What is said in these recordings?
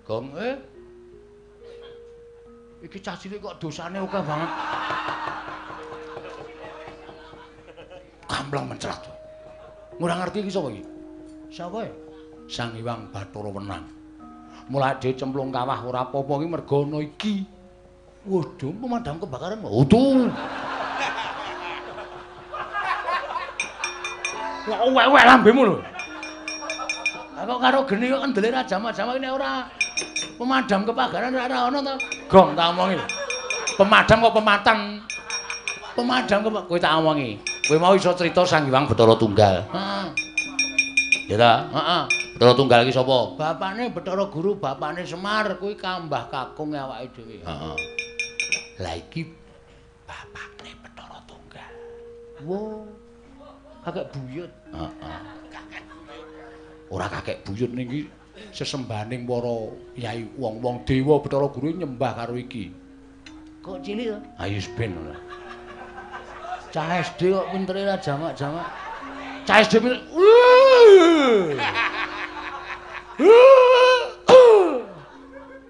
Gong Iki cah cilik kok dosane akeh banget. Kampleng mencrat. Ora ngerti iki sapa iki? Sapa e? Sang Hyang Bathara Wenang. Mulai dhewe cemplung kawah ora apa-apa iki mergo ana iki. Waduh, pemadam kebakaran. Waduh. Kok wek-wek lambemu lho. Lah kok karo geni kok kendele ra jamak-jamak nek ora pemadam kebakaran ora ana to. Gong tak omongi. Pemadam kok pematang. Pemadam kok kowe tak omongi. Kowe mau iso crita Sang Hyang Bathara Tunggal. Heeh. Ya ta? Heeh. Bathara Tunggal iki sapa? Bapane Bathara Guru, bapane Semar, kuwi kambah kakung awake dhewe. Heeh. Lah iki bapakne Bathara Tunggal. Wo. Kakek buyut. Heeh. Kakek buyut. Ora kakek buyut niki sesembahaning para yai wong-wong dewa Bathara Guru nyembah karo iki. Kok cilik to? Ayo ben ora. Cah SD kok pintere ra jamak-jamak. Cah SD pinter.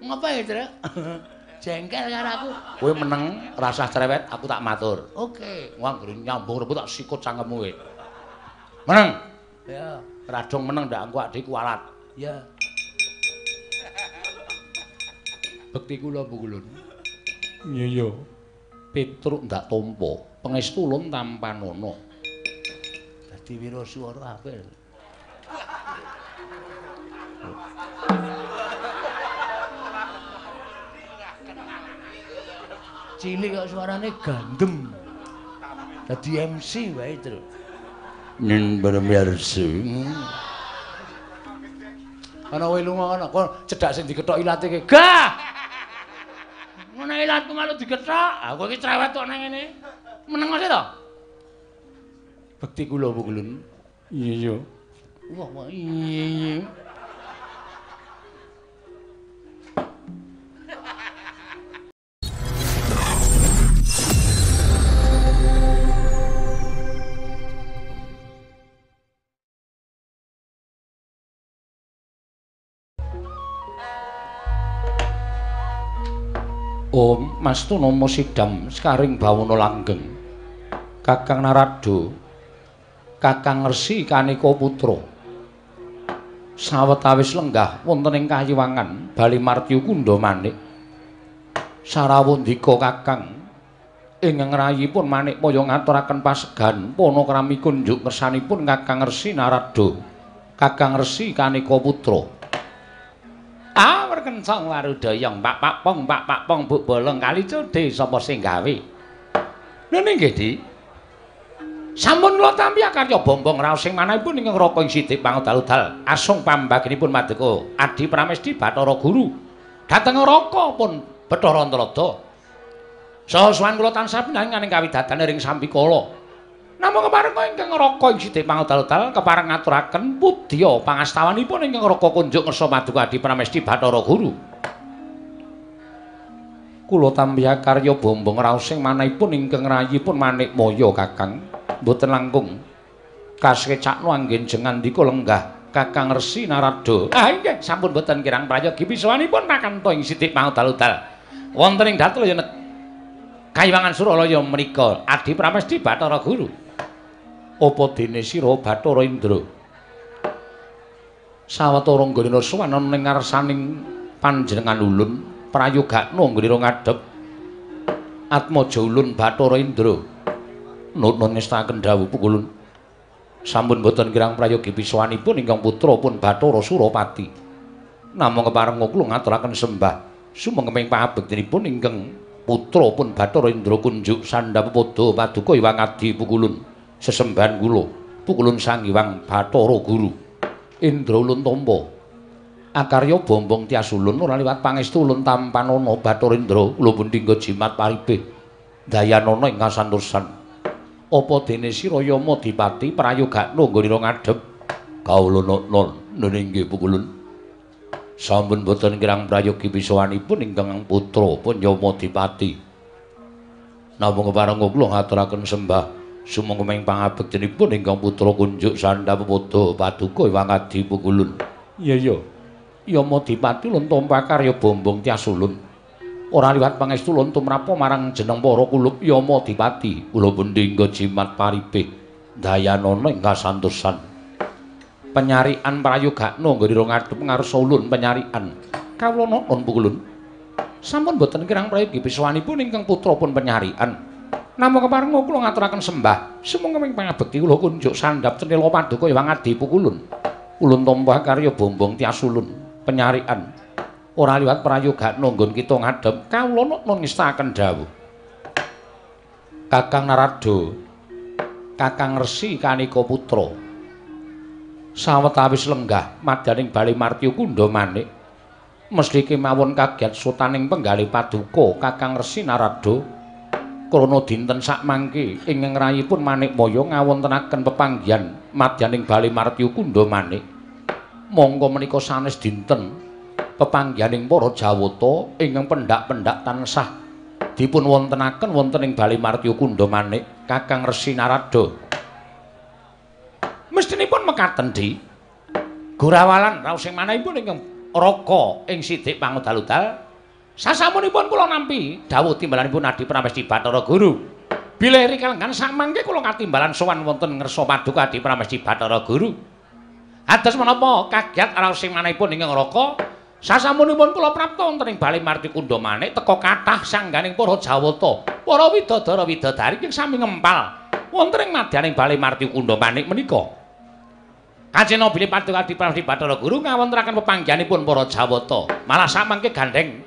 Ngapa ya, Trek? Jengkel karo aku. Kowe meneng, rasah cerewet, aku tak matur. Oke. Wong anggere nyambung rebut tak sikut cangkemmu kowe. Meneng. Ya, radong meneng ndak engko adike kualat. Ya. Bekti kula Pukulun. Iya iya. Petruk ndak tampa, pangestu ulun tampanana. Dadi wiraswara apik. Cilik kok suarane gandem. Dadi MC wae, Truk. Ning bermirsa. Ana kowe lunga ana kok cedhak sing dikethok ilate ki. Gah. Ngono ilatku malu dikethok. Aku iki cerewet kok nang ngene. Meneng sih to? Bekti kula Pukulun. Iya iya. Wah, wah iya iya. Om Mastu nama sidam sekaring bawana langgeng. Kakang Narada, Kakang Resi Kaneka Putra. Sawetawis lenggah wonten ing kayiwangan Bali Martyu Kundha Manik. Sarawundika Kakang ingkang rayipun Manikmaya ngaturaken pasegan panakrami kunjuk ngersanipun Kakang Resi Narada, Kakang Resi Kaneka Putra. Kencang warudayang pak pak pong pak pak pong buk bolong kali codhe sapa sing gawe. Ngene nggih Dik. Sampun kula tampi akarya bombong raos sing manahipun ingkang raka ing sidik pangudal-udal asung pambaginipun madeka Adi Pramesti Bathara Guru. Dhateng raka pun Bathara Antarada. Saha sowan kula tansah pinangan ing kawidatan ring sambikala. Namung kepareng ingkang raka ing sidik pangudal-udal kepareng ngaturaken pudya pangastawanipun ingkang raka kunjuk ngersa paduka Adi Pramesti Bathara Guru. Kula tampi karya bombong raos sing manahipun ingkang rayipun Manikmaya Kakang mboten langkung kasekcakno anggen jengandika lenggah Kakang Resi Narada. Ah inggih sampun mboten kirang prayogi pisowanipun kakanta ing sidik pangudal-udal. Wonten ing datul Kayiwangan Suralaya menika Adi Pramesti Bathara Guru. Apa dene sira Bathara Indra? Sawetara nggone sowan ana ing ngarsaning panjenengan ulun prayogakno nggone ngadhep Atmaja ulun Bathara Indra. Nutun ngestaken dawuh Pukulun. Sampun boten kirang prayogi pisowanipun ingkang putra pun Bathara Surapati. Namung kepareng kula ngaturaken sembah sumengkeming pangabektinipun ingkang putra pun Bathara Indra kunjuk sandhap pada paduka Hyang Adi Pukulun sesembahan kula Pukulun Sang Hyang Bathara Guru. Indra ulun tampa akarya bombong tias ulun ora liwat pangestu ulun tampanana Bathara Indra kula pun dinggo jimat paribeh dayanana ing kasantosan. Apa dene sira Yama Dipati prayogakno nggone ngadhep kawula non nggih Pukulun. Sampun boten kirang prayogi pisowanipun ingkang putra pun Yama Dipati. Namung kepareng kula ngaturaken sembah sumengkeming pangabektinipun ingkang putra kunjuk sandhap pada paduka Hyang Adi Pukulun. Iya iya. Yama Dipati ulun tampa karya bombong tias ulun. Ora liwat pangestu ulun tumrapa marang jeneng para kulup Yama Dipati. Kula bendingga jimat paripih dayanana ing kasantosan. Penyarian prayogakna nggonira ngadhep ngarsa ulun penyarian. Kawula nonton pukulun. Sampun boten kirang prayogi piswanipun ingkang putra pun penyarian. Namung keparenga kula ngaturaken sembah. Sumangga ing pangabekti kula kunjuk sandhap cendela paduka Hyang Adi pukulun. Ulun tampa karya bombong tias ulun penyarian. Ora liwat prayogakna nggon kita ngadhep kawula nonton ngestakaken dawuh. Kakang Narada, Kakang Resi Kanika Putra. Sawetawis lenggah madyaning bale Martya Kunda Manik. Mesthi kemawon kagiat sutaning penggalih paduka Kakang Resi Narada. Krana dinten sakmangke ingkang rayipun Manikmaya ngawontenaken pepanggihan madyaning bale Martya Kunda Manik. Mongko menika sanes dinten pepanggihaning para Jawata ingkang pendhak-pendhak tansah dipun wontenaken wonten ing bale Martya Kunda Manik Kakang Resi Narada. Mestinipun mekaten Di. Gorawalan raos ing manahipun ingkang raka ing sidik pangudal-udal. Sasampunipun kula nampi dawuh timbalanipun Adi Pramesti Bathara Guru. Bilih rikalenggan sakmangke kula katimbalan sowan wonten ngersa paduka Adi Pramesti Bathara Guru. Ados menapa kagiat raos ing manahipun ingkang raka sasampunipun kula prapta wonten ing bale Martya Kunda Manik teka kathah sangganing para Jawata, para widodara widodari ingkang sami ngempal wonten ing madyaning bale Martya Kunda Manik menika. Kacena bilih paduka Adi Pramesti Bathara Guru ngawontenaken pepanggihanipun para Jawata. Malah samangke gandheng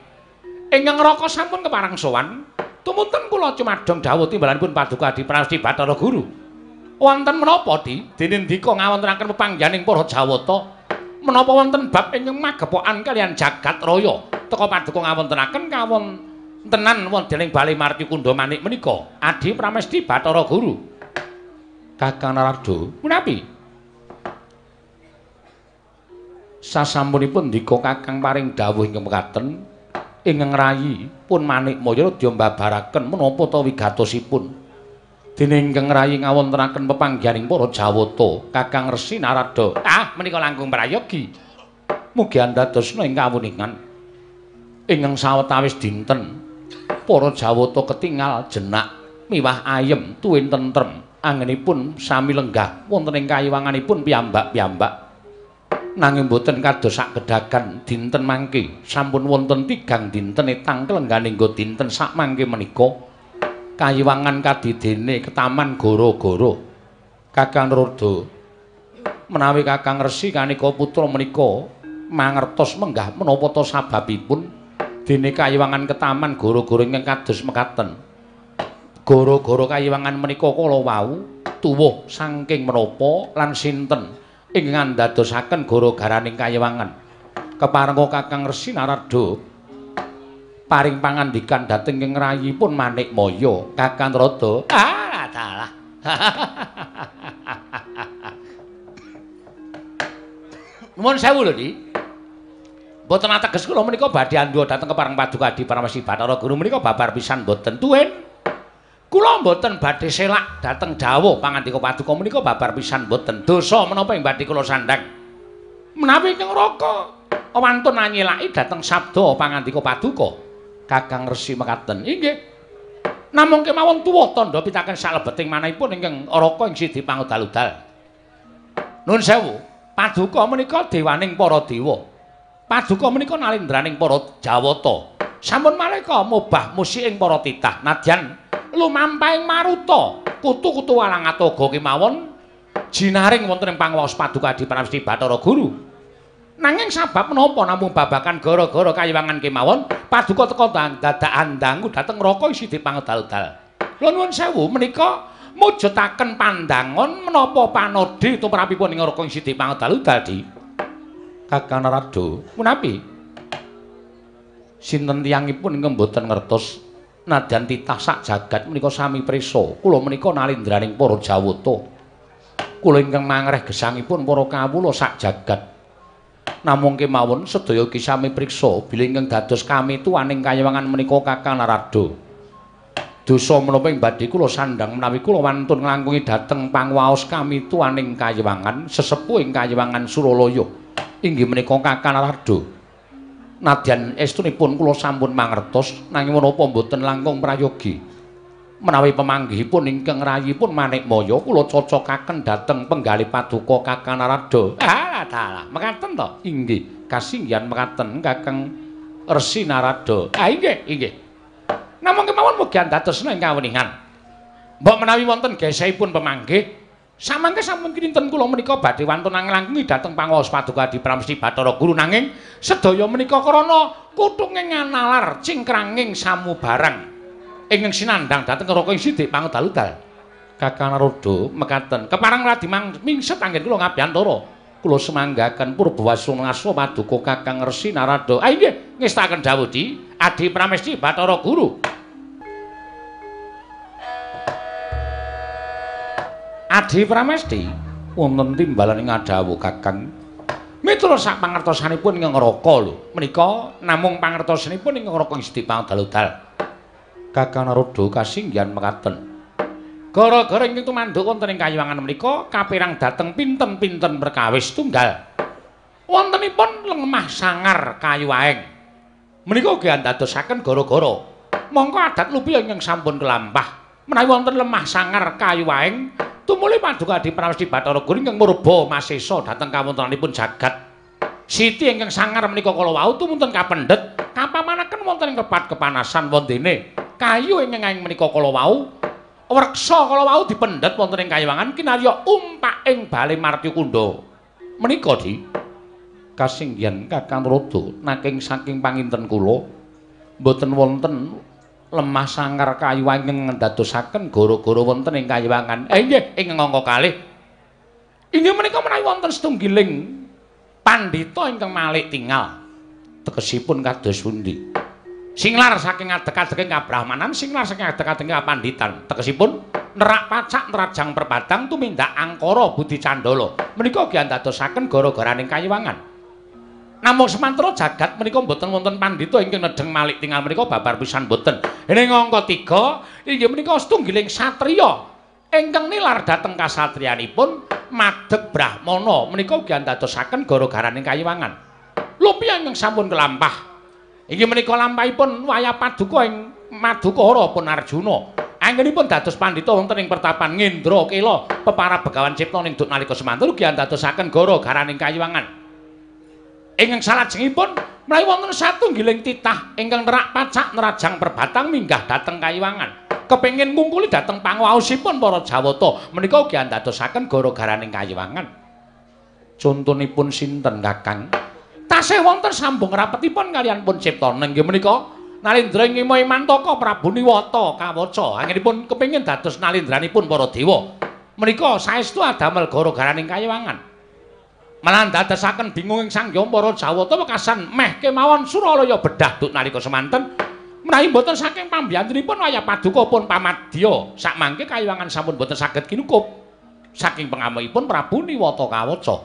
ingkang raka sampun keparang sowan, tumunten kula cumadong dawuh timbalanipun paduka Adi Pramesti Bathara Guru. Wonten menapa Di? Dene ndika ngawontenaken pepanggihaning para Jawata, menapa wonten bab ingkang magepokan kaliyan jagat raya teka paduka ngawontenaken kawontenan wonten ing bale Martya Kunda Manik menika Adi Pramesti Bathara Guru. Kakang Narada, menapi? Sasampunipun ndika Kakang paring dawuh ingkang mekaten ingkang rayi pun Manikmaya radya mbabaraken menapa ta wigatosipun. Dene ingkang rayi ngawontenaken pepanggihaning para Jawata Kakang Resi Narada. Ah, menika langkung prayogi. Mugi andadosna ing kawuningan. Ingkang sawetawis dinten para Jawata ketingal jenak miwah ayem tuwin tentrem anggenipun sami lenggah wonten ing kayiwanganipun piyambak-piyambak. Nanging boten kados sakedhagan dinten mangke sampun wonten tigang dinten etang kelengganing nggo dinten sakmangke menika kayiwangan kadidene ketaman goro-goro. Kakang Narada, menawi Kakang Resi Kanika Putra menika mangertos menggah menapa ta sababipun dene kayiwangan ketaman goro-goro ingkang kados mekaten. Goro-goro kayiwangan menika kala wau tuwuh saking menapa lan sinten ingkang andadosaken gara-garaning kayiwangan. Keparenga Kakang Resi Narada paring pangandikan dhateng ing rayipun Manikmaya. Kakang Narada, ah dalah. Nuwun sewu lho, Di. Mboten ateges kula menika badhe andhuwa dhateng kepareng paduka Adi Pramesti Bathara Guru menika babar pisan mboten tuwin. Kula mboten badhe selak dhateng dawuh pangandika paduka menika babar pisan mboten. Dosa menapa ing badhe kula sandhang. Menawi ingkang raka wantun anyelaki dhateng sabda pangandika paduka. Kakang Resi mekaten. Inggih. Namung kemawon tuwa tandha pitaken salebeting manahipun ingkang raka ing sidi pangudal-udal. Nun sewu, paduka menika dewaning para dewa. Paduka menika nalindraning para Jawata. Sampun maleka mobah musik ing para titah nadyan lumampahing maruta kutu-kutu walang atoga kemawon jinaring wonten ing pangwaos paduka Adi Pramesti Bathara Guru. Nanging sabab menapa namung babakan gara-gara kayiwangan kemawon paduka teka dadakan dangu dhateng neraka isi dipangedal-dal. Lha nuwun sewu menika mujudaken pandangon menapa panodhi tumrapipun ing neraka isi dipangedal-dal Di. Kakang Narada, menapi sinten tiyangipun ingkang boten ngertos nadyan titah sak jagat menika sami prisa. Kula menika nalindraning para Jawata. Kula ingkang mangreh gesangipun para kawula sak jagat. Namung kemawon sedaya iki sami priksa bilih ingkang dados kamituwaning kayiwangan menika Kakang Narada. Dosa menapa ing badhe kula sandhang menawi kula wantun nglangkungi dhateng pangwaos kamituwaning kayiwangan sesepuh ing kayiwangan Suralaya. Inggih menika Kakang Narada. Nadyan estunipun kula sampun mangertos nanging menapa mboten langkung prayogi. Menawi pemanggihipun ingkang rayipun Manikmaya kula cocokaken dhateng penggalih paduka Kakang Narada. Ah, dalah, mekaten to? Inggih, kasinggihan mekaten Kakang Resi Narada. Ah, inggih, inggih. Namung kemawon mugi andadosna ing kaweningan. Mbok menawi wonten gesehipun pemanggih, samangke sampun kinten kula menika badhe wantun nglangkungi dhateng pangaos paduka Adi Pramesti Bathara Guru nanging sedaya menika krana kutunge nganalar cingkranging samubarang ingkang sinandhang dhateng neraka ing sidik pangudal-udal. Kakang Narada mekaten kepareng radi mingset anggen kula ngabiyantara. Kula semanggaken purbawasung ngasta paduka Kakang Resi Narada. Ah inggih, ngestaken dawuh Di Adi Pramesti Bathara Guru. Adi Pramesti wonten timbalan ing ngadhawuh Kakang. Miturut sak pangertosanipun ing neraka lho. Menika namung pangertosanipun ing neraka ing sidik pangudal-udal. Kakang Narada kasinggihan mekaten. Gara-gara ingkang tumanduk wonten ing kayiwangan menika kapirang dhateng pinten-pinten perkawis tunggal. Wontenipun lemah sangar kayu aeng. Menika ugi andadosaken gara-gara mongko adat lupi ingkang sampun kelampah. Menawi wonten lemah sangar kayu aeng, tumuli paduka Adi Pramesti Bathara Guru ingkang murba masesa dhateng kawontenanipun jagat. Siti ingkang sangar menika kala wau tumunten kapendhet, kapamanaken wonten ing repat kepanasan wondene. Kayu ingkang aeng menika kala wau wreksa kala wau dipendhet wonten ing kayiwangan kinarya umpak ing bale Martyakunda. Menika Di kasinggihan Kakang Narada naking saking panginten kula mboten wonten lemah sangar kayu ingkang ndadosaken gara-gara wonten ing kayiwangan. Inggih ing angka kalih. Inggih menika menawi wonten setunggiling pandhita ingkang malik tingal. Tegesipun kados pundi? Singlar saking adeg-adeking kabrahmanan, singlar saking adeg-adeking kapanditan. Tegesipun nerak pacak nerajang perpadang tumindak angkara budi candala. Menika ugi andadosaken gara-garaning kayiwangan. Namung semantara jagat menika mboten wonten pandhita ingkang nedheng malik tingal menika babar pisan mboten. Ing angka 3 inggih menika setunggiling satriya ingkang nilar dhateng kasatriyanipun madeg brahmana menika ugi andadosaken gara-garaning kayiwangan. Lupi ingkang sampun kelampah. Inggih menika lampahipun wayah paduka ing Madukara pun Arjuna. Anggenipun dados pandhita wonten ing pertapan Ngendra Kela pepara Begawan Cipta ning duk nalika semanten ugi andadosaken gara-garaning kayiwangan. Ingkang salajengipun menawi wonten satunggiling titah ingkang nerak pacak nerajang perbatang minggah dhateng kayiwangan. Kepengin ngungkuli dhateng pangwaosipun para Jawata menika ugi andadosaken gara-garaning kayiwangan. Contonipun sinten Kakang? Tasih wonten sambung rapetipun kaliyan pun Cipta inggih menika Nalindra ing Mantaka Prabu Niwata kawaca anggenipun kepengin dados nalindranipun para dewa. Menika saestu adamel gara-garaning kayiwangan. Malah ndadosaken bingung ing sangya para Jawata wekasan meh kemawon Suralaya bedah duk nalika semanten. Menawi mboten saking pambiyantunipun wayah paduka pun pamadya sakmangke kayiwangan sampun mboten saged kinukup saking pengamukipun Prabu Niwata kawaca.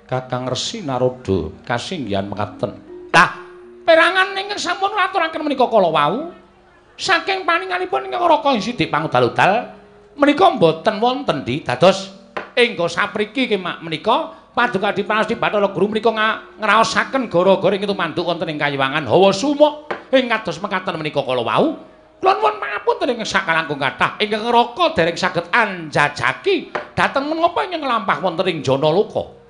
Kakang Resi Narada kasinggihan mekaten. Lah, perangan ingkang sampun aturaken menika kala wau saking paninganipun ingkang raka ing sidik pangudal-udal menika mboten wonten Di dados engga sapriki menika paduka Adi Pramesti Bathara Guru menika ngraosaken gara-gara ing tumanduk wonten ing kayiwangan hawa sumuk ing kados mekaten menika kala wau. Kula nuwun pangapunten ingkang sakalangkung kathah ingkang raka dereng saged anjajaki dhateng menapa ingkang nglampah wonten ing Janaloka.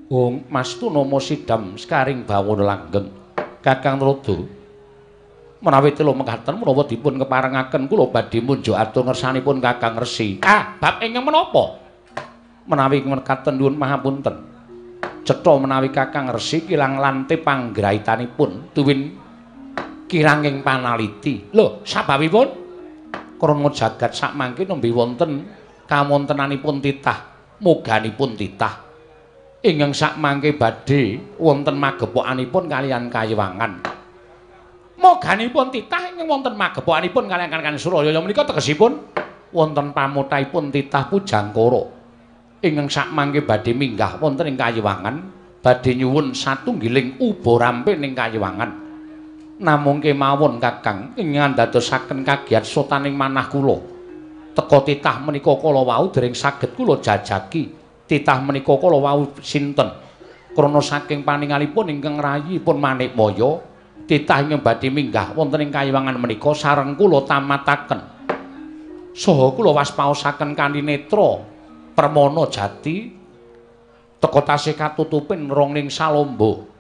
Wong mastu nama sidam sekaring bawana langgeng. Kakang Narada menawi telu mekaten menawa dipun keparengaken kula badhe munjuk atur ngersanipun Kakang Resi. Ah, bab ingkang menapa? Menawi mekaten nyuwun mahapunten. Cetha menawi Kakang Resi kilang lante panggraitanipun tuwin kiranging panaliti. Lho, sababipun krana jagat sakmangke nembe wonten kawontenanipun titah, moganipun titah. Ingkang sakmangke badhe wonten magepokanipun kaliyan kayiwangan. Moganipun titah ingkang wonten magepokanipun kaliyan kaliyan Suralaya menika tegesipun wonten pamutaipun titah Pujangkara. Ingkang sakmangke badhe minggah wonten ing kayiwangan, badhe nyuwun satunggiling uba rampe ning kayiwangan. Namung kemawon Kakang ingkang ndadosaken kagiat sotaning manah kula. Teka titah menika kala wau dereng saged kula jajaki. Titah menika kala wau sinten? Krana saking paningalipun ingkang rayipun Manikmaya, titah ingkang badhe minggah wonten ing kayiwangan menika sareng kula tamataken. Saha kula waspaosaken kanthi netra permana jati teka tasih katutupin ronging salamba.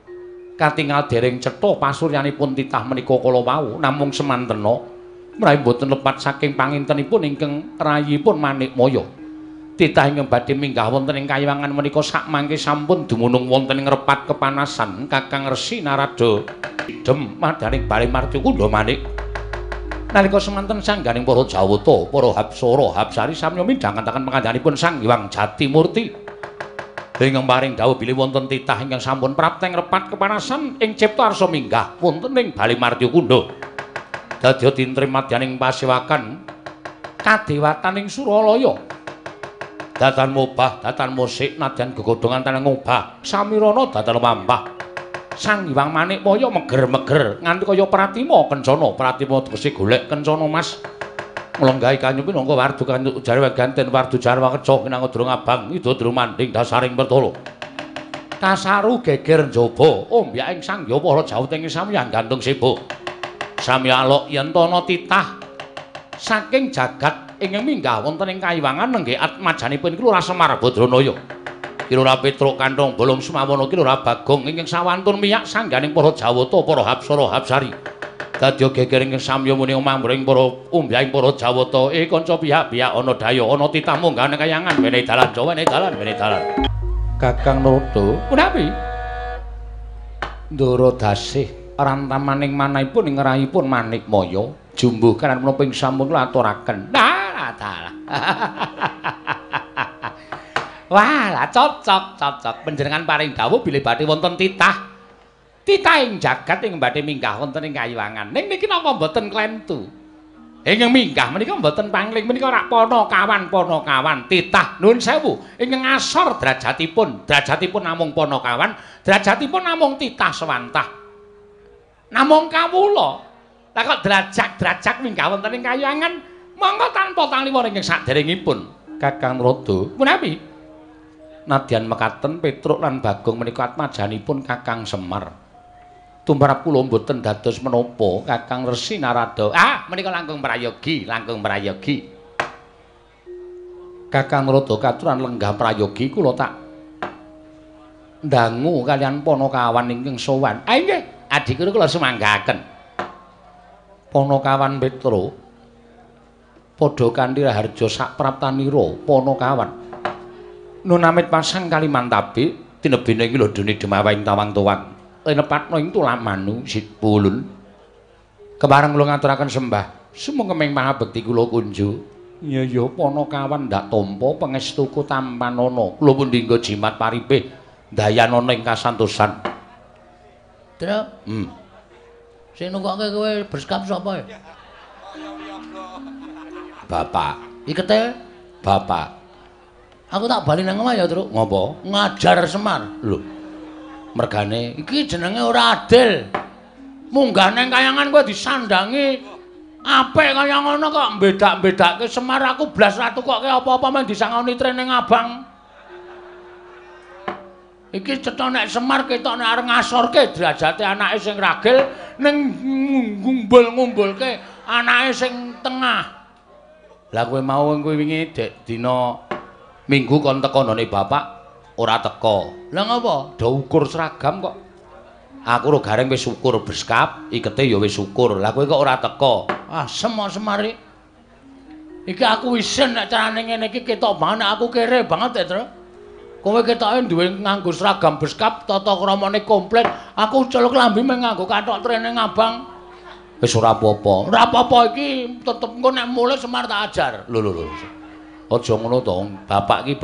Katingal dereng cetha pasuryanipun titah menika kala wau, namung semantena mrawi boten lepat saking pangintenipun ingkang rayipun Manikmaya. Titah ingkang badhe minggah wonten ing kayiwangan menika sakmangke sampun dumunung wonten ing repat kepanasan Kakang Resi Narada. Idem madaning bale Marcukundha manik. Nalika semanten sangganing para Jawata, para Hapsara, Hapsari samya midhangetaken pangandhanipun Sang Hyang Jatimurti. Ingkang paring dawuh bilih wonten titah ingkang sampun prapteng repat kepanasan ing cipta arsa minggah wonten ing bale Marcukundha. Dadya tintrim madyaning pasewakan kadewataning Suralaya. Datan mobah, datan musik, nadyan gegodhongan tanah ngobah, samirana datan mampah. Sang Hyang Manikmaya meger-meger nganti kaya pratima kencana, pratima tegese golek kencana mas. Nglenggahi kanyu pinangka wardu kanyu jarwa ganten wardu jarwa keca kinangka durung abang ida durung manding dasaring pertala. Kasaru geger njaba, ombyak ing sang hyang para jawata ing samyang gantung seba. Samya alok yen ana titah saking jagat ingkang minggah wonten ing kayiwangan nenggih atmajanipun iki Lurah Semar Badranaya. Ki Lurah Petruk Kanthong Bolong Sumawana ki Lurah Bagong ingkang sawantun miyak sangganing para Jawata, para Hapsara Hapsari. Dadya geger ingkang samya muni omamring para umbyahing para Jawata, kanca pihak-pihak ana daya ana titah munggah ning kayangan wenehi dalan Jawa wenehi dalan wenehi dalan. Kakang Narada, punapi? Ndara dasih rantamaning manahipun ing rahipun Manikmaya jumbuh kanan menapa ing sampun kula aturaken. Nah, dalah. Wah, lah cocok, cocok. Panjenengan paring dawuh bilih badhe wonten titah. Titah ing jagat ing badhe minggah wonten ing kayiwangan. Ning niki napa mboten klentu? Ingkang minggah menika mboten pangling menika rak panakawan panakawan titah nuwun sewu ingkang ngasor derajatipun, derajatipun namung panakawan, derajatipun namung titah sewantah. Namung kawula. Lah kok derajat-derajat minggah wonten ing kayiwangan monggo tanpa tangliwor ingkang saderengipun Kakang Narada. Punapi? Nadyan mekaten Petruk lan Bagong menika atmajanipun Kakang Semar. Tumrap kula mboten dados menapa Kakang Resi Narada. Ah, menika langkung prayogi, langkung prayogi. Kakang Narada katuran lenggah prayogi kula tak ndangu kalian panakawan ingkang sowan. Ah nggih, adhiku kula sumanggaken. Panakawan Petruk padha kanthi raharja sapraptanira panakawan. Nun amit pasang Kalimantabe tinebene iki lho dene demawaing tawang tuwang. Linepatna ing tulamanu sipulun. Kepareng kula ngaturaken sembah sumengkeming mahabekti kula kunju. Ya ya panakawan ndak tampa pangestuku tampanana. Kula pundi nggo jimat paripih dayanana ing kasantosan. Truk. Sing nunggokke kowe berskap sapa ya? Bapak. Ikete? Bapak. Aku tak bali nang omah ya, Truk. Ngopo? Ngajar Semar. Lho. Mergane iki jenenge ora adil. Munggah nang kayangan kowe disandangi apik kaya ngono kok mbedak-mbedake Semar aku blas ra tukokke apa-apa men disangoni training abang. Iki cetha nek Semar ketok nek arep ngasorke derajate anake sing ragil ning ngumbul-ngumbulke anake sing tengah. Lah kowe mau kowe wingi dek dina Minggu kon teko nggone bapak ora teko. Lah ngopo? Do ukur seragam kok. Aku ro gareng wis ukur berskap, ikete ya wis ukur. Lah kowe kok ora teko? Ah, semok Semar iki. Iki aku isin nek carane ngene iki ketok banget aku kere banget ya, Tru. Kowe ketoke duwe nganggo seragam beskap, tata kramane komplit. Aku celuk lambi mung nganggo kathok training abang. Wis ora apa-apa. Ora apa-apa iki tetep engko nek mulih Semar tak ajar. Lho lho lho. Aja ngono to, bapak iki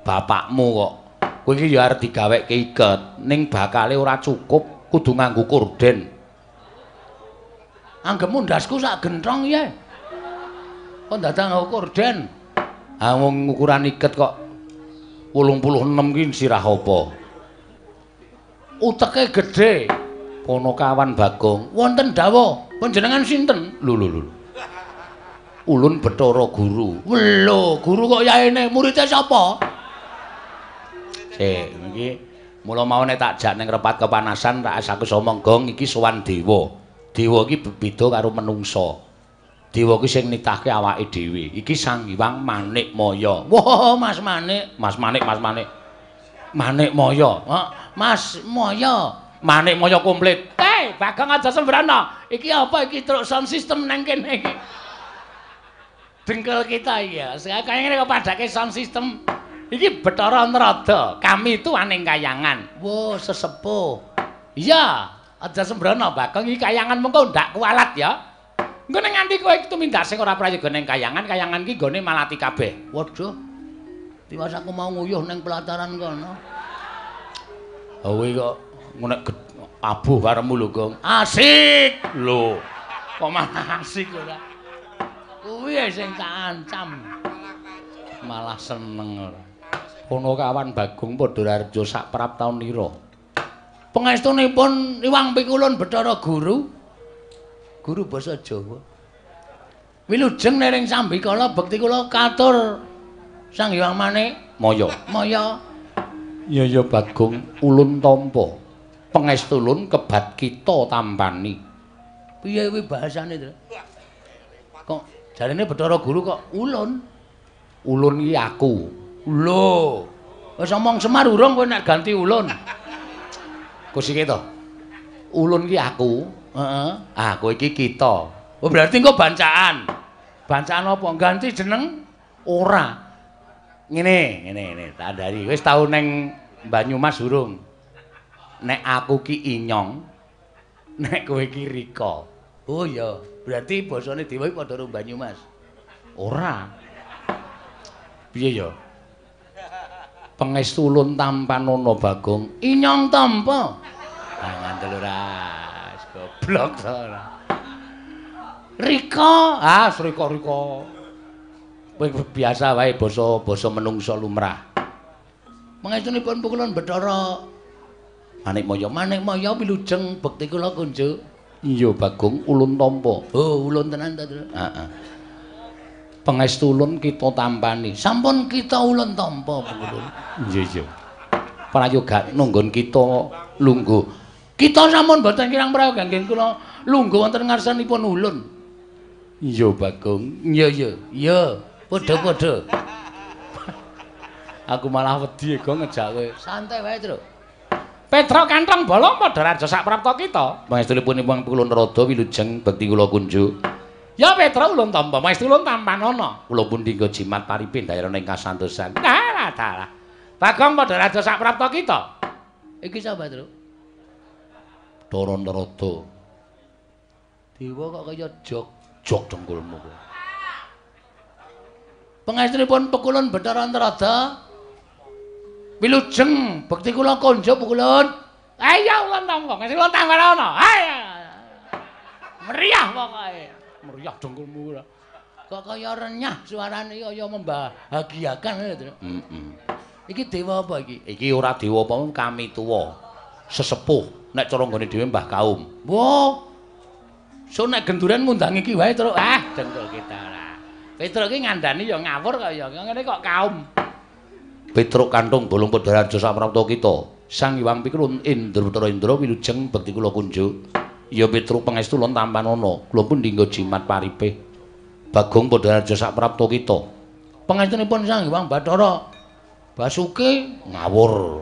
bapakmu kok. Kowe iki ya arep digaweke iket, ning bakale ora cukup, kudu nganggo korden. Anggepmu ndasku sak genthong ya. Kok dadak nganggo korden? Ah wong ukuran iket kok 86 ki sirah apa? Uteke gedhe. Ponokawan Bagong, wonten dawuh. Panjenengan sinten? Lho lho lho. Ulun Bathara Guru. Lho, guru kok yaene muridé sapa? Sik, iki mula mau nek tak jak ning repat kepanasan tak aku omong gong iki sowan dewa. Dewa iki beda karo menungsa. Dewa iki sing nitahke awake dhewe. Iki Sang Hyang Manikmaya. Wah, Mas Manik, Mas Manik, Mas Manik. Manikmaya. Mas Maya. Manikmaya komplit. Hei, Bagong aja sembrono. Iki apa iki truk sound system nang kene iki? Dengkul kita iki ya. Kaya ngene kok padake sound system. Iki Bathara Narada. Kami itu aning kayangan. Wah, sesepuh. Iya, aja sembrono Bagong iki kayangan mengko ndak kualat ya. Engko nek nganti kowe tumindak sing ora prayoga ning kayangan, kayangan iki nggone malati kabeh. Waduh. Tiwas aku mau nguyuh ning pelataran kono. Kowe kok nek abuh karemu lho, Gong. Asik. Lho. Kok malah asik ora? Kuwi sing tak ancam. Malah seneng ora. Ponokawan Bagong Padha Raharja sak praptaun nira. Pangestunipun Iwang Pikulun Bathara Guru. Guru basa Jawa. Wilujeng nering sambikala bekti kula katur Sang Hyang Manikmaya. Maya. Iya ya Bagong, ulun tampa. Pangestu ulun kebat kita tampani. Piye kuwi bahasane, Tru? Kok jarene Bathara Guru kok ulun? Ulun iki aku. Lho. Wis omong Semar urung kowe nek ganti ulun. Kusike to. Ulun iki aku. Heeh. Ah, kowe iki kita. Oh, berarti engko bancaan. Bancaan apa? Ganti jeneng? Ora. Ngene, ngene, ngene, tak andhari. Wis tau neng Banyumas urung? Nek aku ki Inyong, nek kowe ki Rika. Oh iya, berarti basane dewa iki padha karo Banyumas. Ora. Piye ya? Pangestu ulun tampanana Bagong. Inyong tampa. Ah, ngandel ora. Goblok to ora. Rika, ah Rika Rika. Kowe biasa wae basa-basa menungsa lumrah. Pangestunipun pukulun Bathara Manikmaya. Manikmaya wilujeng bekti kula kunjuk. Iya Bagong, ulun tampa. Oh, ulun tenan ta, Tru? Heeh. Pangestu ulun kita tampani. Sampun kita ulun tampa pukulun. Iya iya. Prayoga nunggon kita lungguh. Kita sampun boten kirang prayoga nggih kula lungguh wonten ngarsanipun ulun. Iya Bagong. Iya iya. Iya, padha-padha. Aku malah wedi Gong ngejak kowe. Santai wae, Tru. Petruk kantong bolong padha raja sak prapta kita. Pangestunipun Iwang Pikulun Rada wilujeng bekti kula kunjuk. Ya Petruk ulun tampa, pangestu ulun tampanana. Kula pun dinggo jimat paripe ndayana ing kasantosan. Dalah dalah. Bagong padha raja sak prapta kita. Iki sapa, Tru? Bathara Narada. Dewa kok kaya jog jog dengkulmu kowe. Pangestunipun Pekulun Bathara Narada. Wilujeng bekti kula konjo Pekulun. Ayo ulun tampa, ngasih ulun tampanana. Ayo. Meriah pokoke. Meriah dengkulmu ora. Kok kaya renyah suarane kaya membahagiakan lho, Tru. Heeh. Iki dewa apa iki? Iki ora dewa apa kami tuwa. Sesepuh nek cara nggone dhewe Mbah Kaum. Wah. So nek genduren ngundang iki wae, Tru. Ah, dengkul kita ora. Petruk iki ngandani ya ngawur kok ya. Ngene kok kaum. Petruk kantung bolong padha raja saprapta kita. Sang Hyang Pikulun Indra Bathara Indra wilujeng bekti kula kunjuk. Ya Petruk pangestu ulun tampanana. Kula pun dinggo jimat paripe. Bagong padha raja saprapta kita. Pangestunipun Sang Hyang Bathara Basuki ngawur.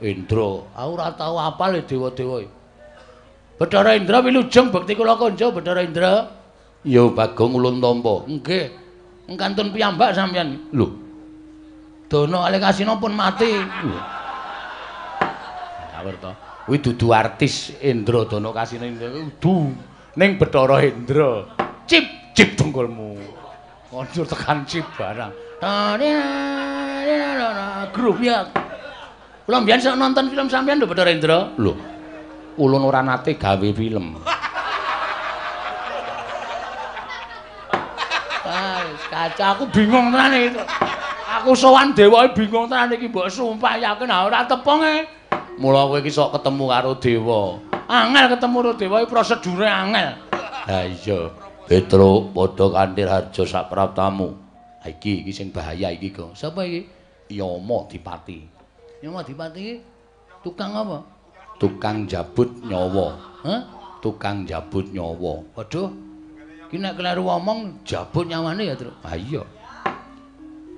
Indra, aku ora tau apal dewa-dewa. Bathara Indra wilujeng bekti kula kunjuk Bathara Indra. Ya Bagong ulun tampa. Nggih. Kantun piyambak sampeyan. Lho. Dono Alekasina pun mati. Ngawur to. Kuwi dudu artis Indra Dono Kasina Indra kudu ning Bathara Indra. Cip cip dengkulmu. Kondur tekan cip barang. Grup ya. Kula mbiyen sok nonton film sampeyan lho Bathara Indra. Lho. Ulun ora nate gawe film. Ah, kaca aku bingung tenan iki. Aku sowan dewae bingung tenan iki mbok sumpah yakin ora tepung e. Mula kowe iki sok ketemu karo dewa. Angel ketemu karo dewa iki prosedure angel. Ha iya, Petruk padha kanthi harja sak praptamu. Ha iki iki sing bahaya iki, Gong. Sapa iki? Yama Dipati. Yama Dipati iki tukang apa? Tukang jabut nyawa. Hah? Tukang jabut nyawa. Waduh. Ki nek kleru omong jabut nyawane ya, Truk. Ha iya.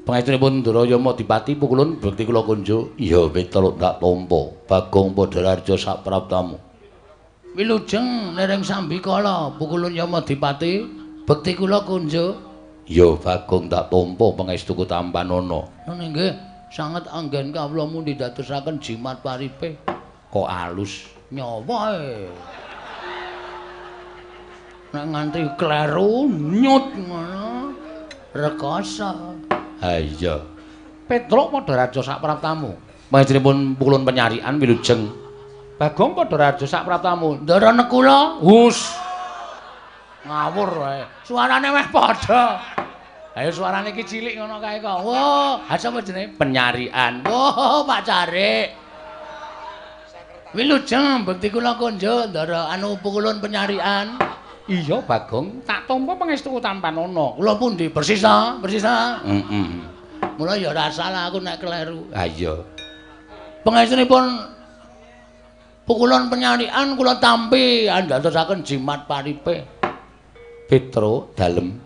Pangestunipun Ndara Yama Dipati pukulun bekti kula kunjuk. Iya, Petruk tak tampa. Bagong padha harja sak praptamu. Wilujeng nering sambikala pukulun Yama Dipati bekti kula kunjuk. Iya, Bagong tak tampa pangestuku tampanana. Ngono nggih, sanget anggen kawula mundi dadosaken jimat paripe. Kok alus nyawa e. Nek nganti kleru nyut ngono rekoso. Ha iya. Petruk padha raja sak praptamu. Pangestunipun pukulun penyarian wilujeng. Bagong padha raja sak praptamu. Ndara nekula. Hus. Ngawur wae. Suarane meh padha. Ayo suarane iki cilik ngono kae kok. Wah, ha sapa jenenge? Penyarian. Wah, Pak Carik. Wilujeng bekti kula kunjuk ndara anu pukulun penyarian. Iya, Bagong, tak tampa pangestuku tampanana. Kula pundi? Persis ta? Persis ta? Heeh. Mula ya ora salah aku nek kleru. Ha iya. Pangestunipun pukulun penyarian kula tampi andadosaken jimat paripe. Petruk dalem.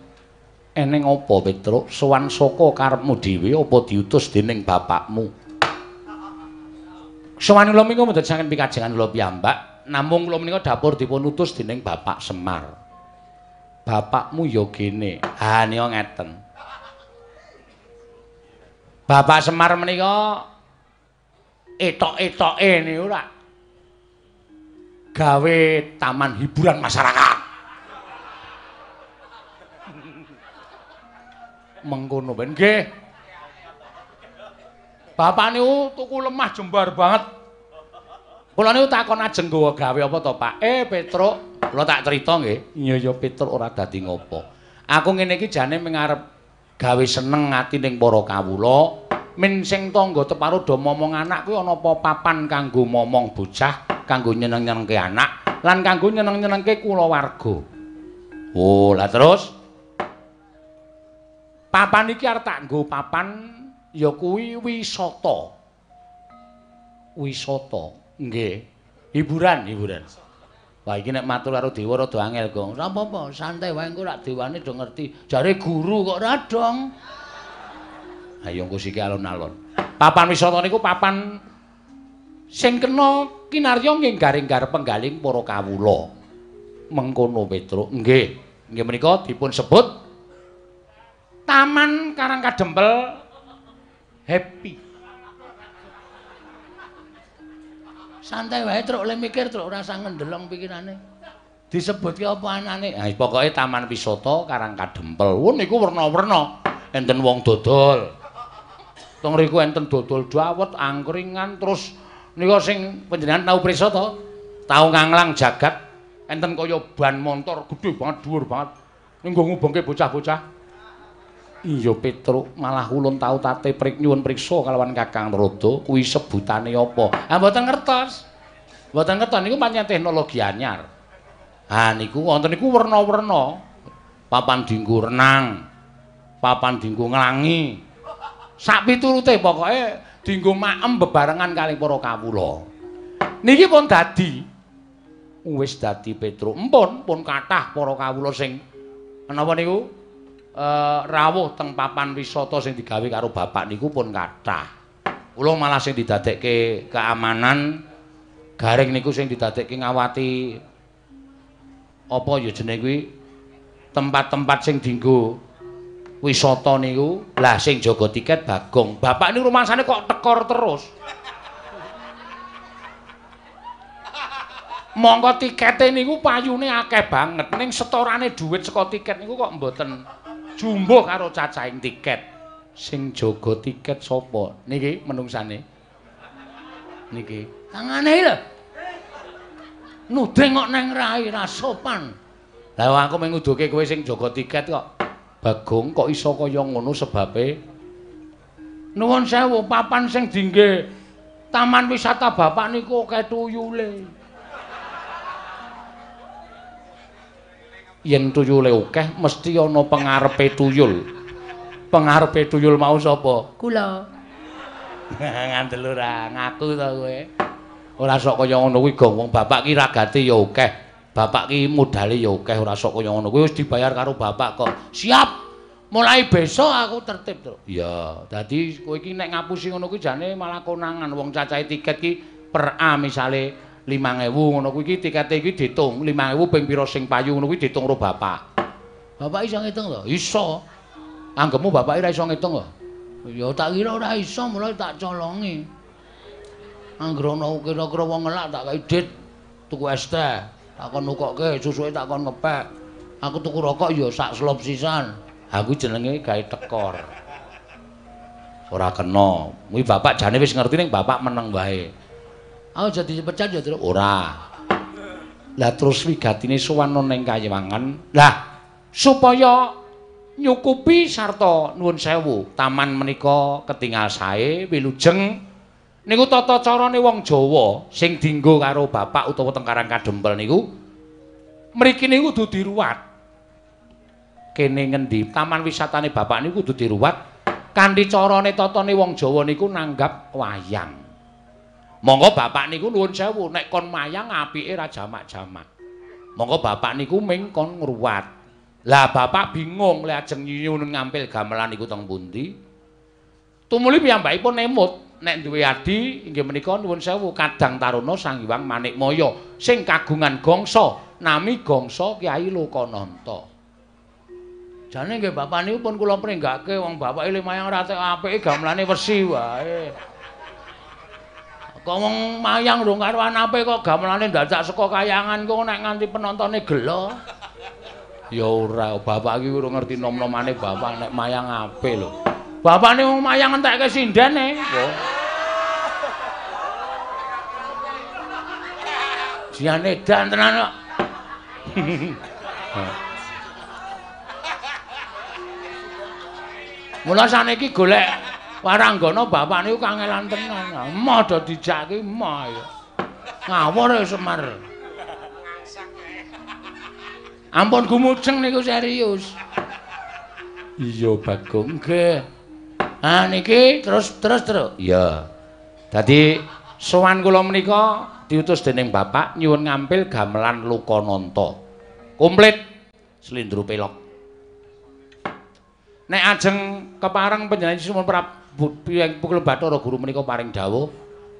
Eneng apa Petruk? Sowan saka karepmu dhewe apa diutus dening bapakmu? Sowan kula menika mboten saking pikajengan kula piyambak, namung kula menika dapur dipun utus dening Bapak Semar. Bapakmu ya gene. Ha nika ngeten. Bapak Semar menika etok-etoke niku ora gawe taman hiburan masyarakat. Mengkono ben nggih. Bapak niku tuku lemah jembar banget. Kula niku takon ajeng nggawa gawe apa to, Pak? Petruk, kula tak crita nggih. Iya ya Petruk ora dadi ngopo. Aku ngene iki jane mung arep gawe seneng ati ning para kawula. Men sing tangga teparo do momong anak kuwi ana apa papan kanggo momong bocah, kanggo nyeneng-nyenengke anak, lan kanggo nyeneng-nyenengke kulawarga. Oh, lah terus papan iki arep tak nggo papan ya kuwi wisata. Wisata. Nggih. Hiburan, hiburan. Wah iki nek matur karo dewa rada angel, Gong. Ora apa-apa, santai wae engko rak dewane do ngerti. Jare guru kok ora dong. Ayo engko siki alon-alon. Papan wisata niku papan sing kena kinarya nggih garing-gar penggaling para kawula. Mengkono Petruk. Nggih. Nggih menika dipun sebut Taman Karang Kadempel Happy. Santai wae Truk, le mikir Truk, ora usah ngendelong pikirane. Disebutke apa anane? Ha pokoke Taman Wisata Karang Kadempel. Wah niku werna-werna. Enten wong dodol. Teng mriku enten dodol dawet, angkringan, terus nika sing panjenengan tau prisa to? Tau nganglang jagat enten kaya ban montor gedhe banget, dhuwur banget. Ning nggo ngubengke bocah-bocah. Iya Petruk, malah ulun tau tate prik nyuwun priksa kalawan Kakang Narada kuwi sebutane apa? Ha mboten ngertos. Mboten ngertos niku pancen teknologi anyar. Ha niku wonten niku werna-werna. Papan dienggo renang, papan dienggo nglangi. Sak piturute pokoke dienggo maem bebarengan kalih para kawula. Niki pun dadi. Wis dadi Petruk. Empun pun kathah para kawula sing menapa niku? Rawuh teng papan wisata sing digawe karo bapak niku pun kathah. Kula malah sing didadekke keamanan garing niku sing didadekke ngawati apa ya jenenge kuwi tempat-tempat sing dienggo wisata niku. Lah sing jaga tiket Bagong. Bapak niku rumangsane kok tekor terus. Mongko tikete niku payune akeh banget ning setorane dhuwit saka tiket niku kok mboten jumbuh karo cacahing tiket. Sing jaga tiket sapa? Niki menungsane. Niki. Tangane lho. Nuding kok neng rai ra sopan. Lah aku mung nguduke kowe sing jaga tiket kok. Bagong kok iso kaya ngono sebabe? Nuwun sewu, papan sing dingge taman wisata bapak niku akeh tuyule. Yen tuyule akeh mesti ana pengarepe tuyul. Pengarepe tuyul mau sapa? Kula. Ngandel ora ngaku to kowe. Ora sok kaya ngono kuwi, Gong. Wong bapak ki ragate ya akeh. Bapak ki modale ya akeh, ora sok kaya ngono kuwi wis dibayar karo bapak kok. Siap. Mulai besok aku tertib, Truk. Iya, dadi kowe iki nek ngapusi ngono kuwi jane malah konangan. Wong cacahe tiket ki per A misale 5.000 ngono kuwi iki tikete iki diitung 5.000 ping pira sing payu ngono kuwi diitung karo bapak. Bapak iso ngitung to? Iso. Anggepmu bapak ora iso ngitung to? Ya tak kira ora iso, mulai tak colongi. Angger ana kira-kira wong ngelak tak kei dit tuku es teh, tak kon nukokke, susuke tak kon ngepek. Aku tuku rokok ya sak slop sisan. Aku jenenge gawe tekor. Ora kena. Kuwi bapak jane wis ngerti ning bapak meneng wae. Aku jadi dipecat ya, Truk? Ora. Lah terus wigatine sowan ning Kayewangan. Lah supaya nyukupi sarta nuwun sewu, taman menika ketingal sae wilujeng niku tata carane wong Jawa sing dienggo karo bapak utawa teng Karang Kadempel niku mriki niku kudu diruwat. Kene ngendi taman wisatane bapak niku kudu diruwat kanthi carane tatane wong Jawa niku nanggap wayang. Monggo bapak niku nuwun sewu nek kon mayang apike ra jamak-jamak. Monggo bapak niku ming kon ngruwat. Lah bapak bingung lek ajeng nyuwun ngampil gamelan niku teng pundi. Tumuli piyambakipun emut nek duwe adi inggih menika nuwun sewu Kadang Taruna Sang Hyang Manikmaya sing kagungan gangsa nami gangsa Kyai Lokananta. Jane nggih bapak niku pun kula pringgake wong bapake mayang ora tek apike gamelane wesi wae. Kok wong mayang rung karuan apik kok gamelane dadak saka kayangan kok nek nganti penontone gelo. Ya ora, bapak iki urung ngerti nom-nomane bapak nek mayang apik lho. Bapakne wong mayang entekke sindene. Jian edan tenan kok. Mula saniki golek waranggana bapak niku kangelan tenan. Emoh do dijak ki emoh ya. Ngawur ya Semar. Ampun gumujeng niku serius. Iya Bagong. Nggih. Ah niki terus. Iya. Dadi sowan kula menika diutus dening bapak nyuwun ngampil gamelan Lokananta. Komplit slendro pelok. Nek ajeng kepareng panjenengan Sunan Prabu Pukul Bathara Guru menika paring dawuh,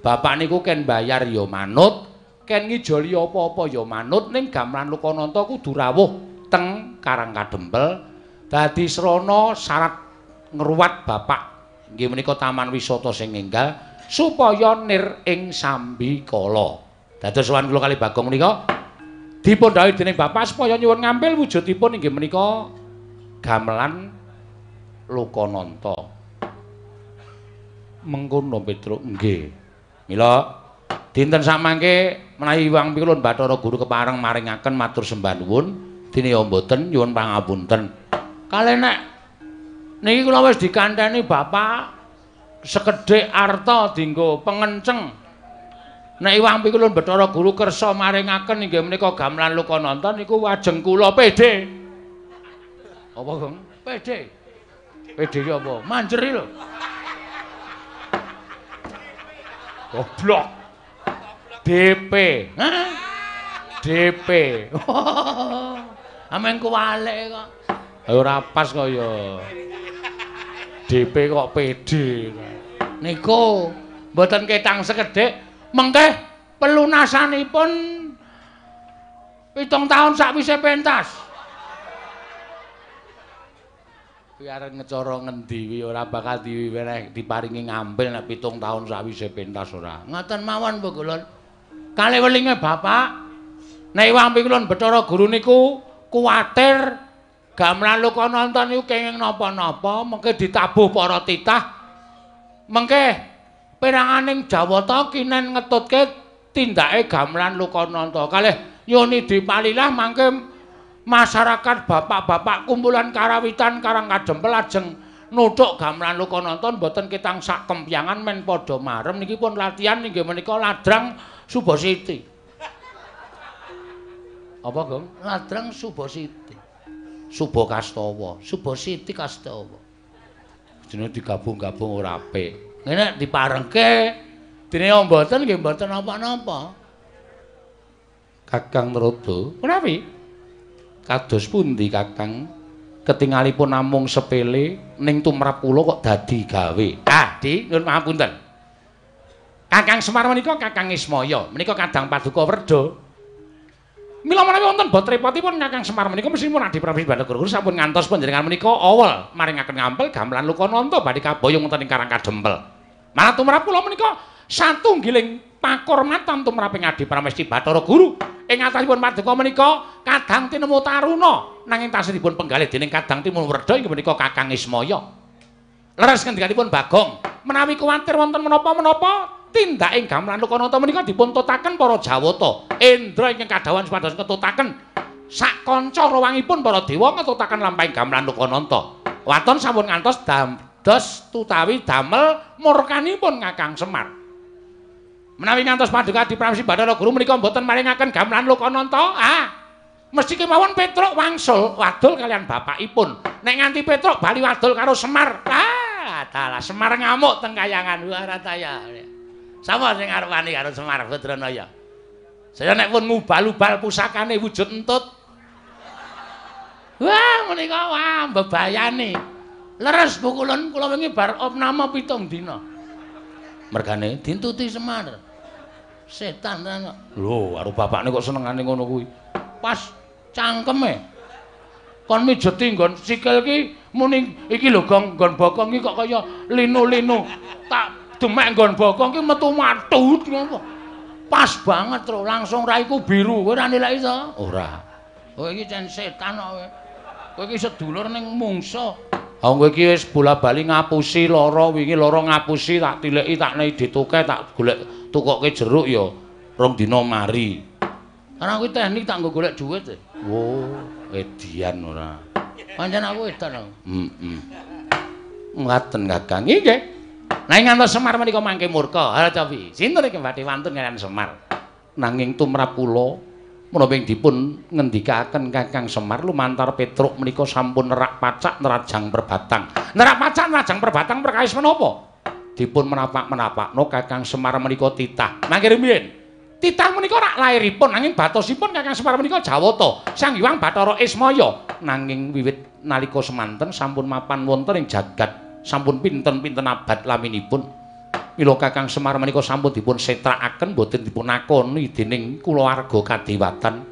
bapak niku ken bayar ya manut, ken ngijoli apa-apa ya manut, ning gamelan Lokananta kudu rawuh teng Karang Kadempel dadi srana syarat ngruwat bapak inggih menika taman wisata sing enggal supaya nir ing sambikala. Dados sowan kula kali Bagong menika dipun dhawuhi dening bapak supaya nyuwun ngampil wujudipun inggih menika gamelan Lokananta. Mengkono Petruk nggih. Mila dinten samangke menawi Hyang Pikulun Bathara Guru kepareng maringaken matur sembah nuwun, dene ya mboten nyuwun pangapunten. Kalih nek niki kula wis dikanteni bapak sekedhik arta dienggo pengenceng. Nek Hyang Pikulun Bathara Guru kersa maringaken inggih menika gamelan Lokananta niku wajeng kula PD. Apa, Gong? PD. PD ki apa? Manjeri lho. Goblok. DP. Hah? DP. Amen kuwalik kok. Ora pas kok ya. DP kok PD. Niku mboten ketang sekedhik, mengke pelunasanipun 7 taun sakwise pentas. Kuwi arep ngecara ngendi kuwi ora bakal diweneh diparingi ngambil nek 7 taun sawise pentas ora. Ngoten mawon Pugulun. Kalih welinge bapak nek Hyang Pikulun Bathara Guru niku kuwatir gamelan Lokananta niku kenging napa-napa mengke ditabuh para titah mengke peranganing Jawata kinen ngetutke tindake gamelan Lokananta. Kalih nyuni dipalilah mangke masyarakat bapak-bapak kumpulan karawitan Karang Kadempel ajeng nuthuk gamelan Lokananta mboten ketang sak kempyangan men padha marem niki pun latihan inggih menika ladrang Subasiti. Apa, Gong? Ladrang Subasiti. Subakastawa, Subasiti Kastawa. Jenenge digabung-gabung ora apik. Ngene diparengke dene mboten nggih mboten napa-napa. Kakang Narada, menawi kados pundi Kakang? Ketingalipun namung sepele ning tumrap kula kok dadi gawe. Ah, Di, nyuwun pangapunten. Kakang Semar menika Kakang Ismaya, menika kadang paduka werda. Mila menawi wonten bot repotipun Kakang Semar menika mesthipun Adi Prabu Bathara Guru sampun ngantos panjenengan menika awel maringaken ngampel gamelan Lokananta badhe kaboyong wonten ing Karang Kadempel. Malah tumrap kula menika satunggiling pakurmatan tumraping Adi Pramesti Bathara Guru. Ing atasipun paduka menika kadang tinemu taruna nanging tasih dipun penggalih dening kadang timun werda inggih menika Kakang Ismaya. Leres ngendikanipun Bagong, menawi kuwatir wonten menapa-menapa tindaking gamelan Lokananta menika dipun tutaken para Jawata. Indra ingkang kadhawuhan supados ngetutaken sak kanca rawangipun para dewa ngetutaken lampahing gamelan Lokananta. Waton sampun ngantos dados tutawi damel murkanipun Kakang Semar. Menawi ngantos paduka Adi Pramesti Bathara Guru menika mboten maringaken gamelan Lokananta, ah mesti kemawon Petruk wangsul wadul kalian bapakipun. Nek nganti Petruk bali wadul karo Semar, ah dalah Semar ngamuk teng kayangan. Wah rataya. Sapa sing arep wani karo Semar Badranaya? Saya nek pun ngubal-ubal pusakane wujud entut. Wah menika wah mbebayani. Leres Bu kulun kula wingi bar opname 7 dina. Mergane dintuti Semar. Setan tenan kok. Lho, karo bapakne kok senengane ngono kuwi. Pas cangkeme. Kon mijeti nggon sikil ki muni iki lho Gong, nggon bokong iki kok kaya linu-linu. Tak demek nggon bokong ki metu matut ngono. Pas banget tro, langsung raiku biru. Kowe ora nilai to? Ora. Kowe iki cen setan kok kowe. Kowe iki sedulur ning mungsa. Wong kowe iki wis bola-bali ngapusi lara, wingi lara ngapusi tak tileki tak nei dituke tak golek tukoke jeruk ya rong dina mari. Karena kuwi teknik tak nggo golek dhuwit. Oh, edian ora. Pancen aku edan aku. Heeh. Ngaten Kakang. Nggih. Nanging ngantos Semar menika mangke murka. Ha cobi. Sinten iki badhe wantun kaliyan Semar? Nanging tumrap kula menapa ing dipun ngendikaaken Kakang Semar lumantar Petruk menika sampun nerak pacak nerajang perbatang. Nerak pacak nerajang perbatang perkawis menapa? Dipun menapak-menapakno Kakang Semar menika titah. Mangke rumiyin. Titah menika rak lairipun nanging batosipun Kakang Semar menika Jawata, Sang Hyang Bathara Ismaya. Nanging wiwit nalika semanten sampun mapan wonten ing jagat, sampun pinten-pinten abad laminipun. Mila Kakang Semar menika sampun dipun setrakaken boten dipun akoni dening kulawarga kadewatan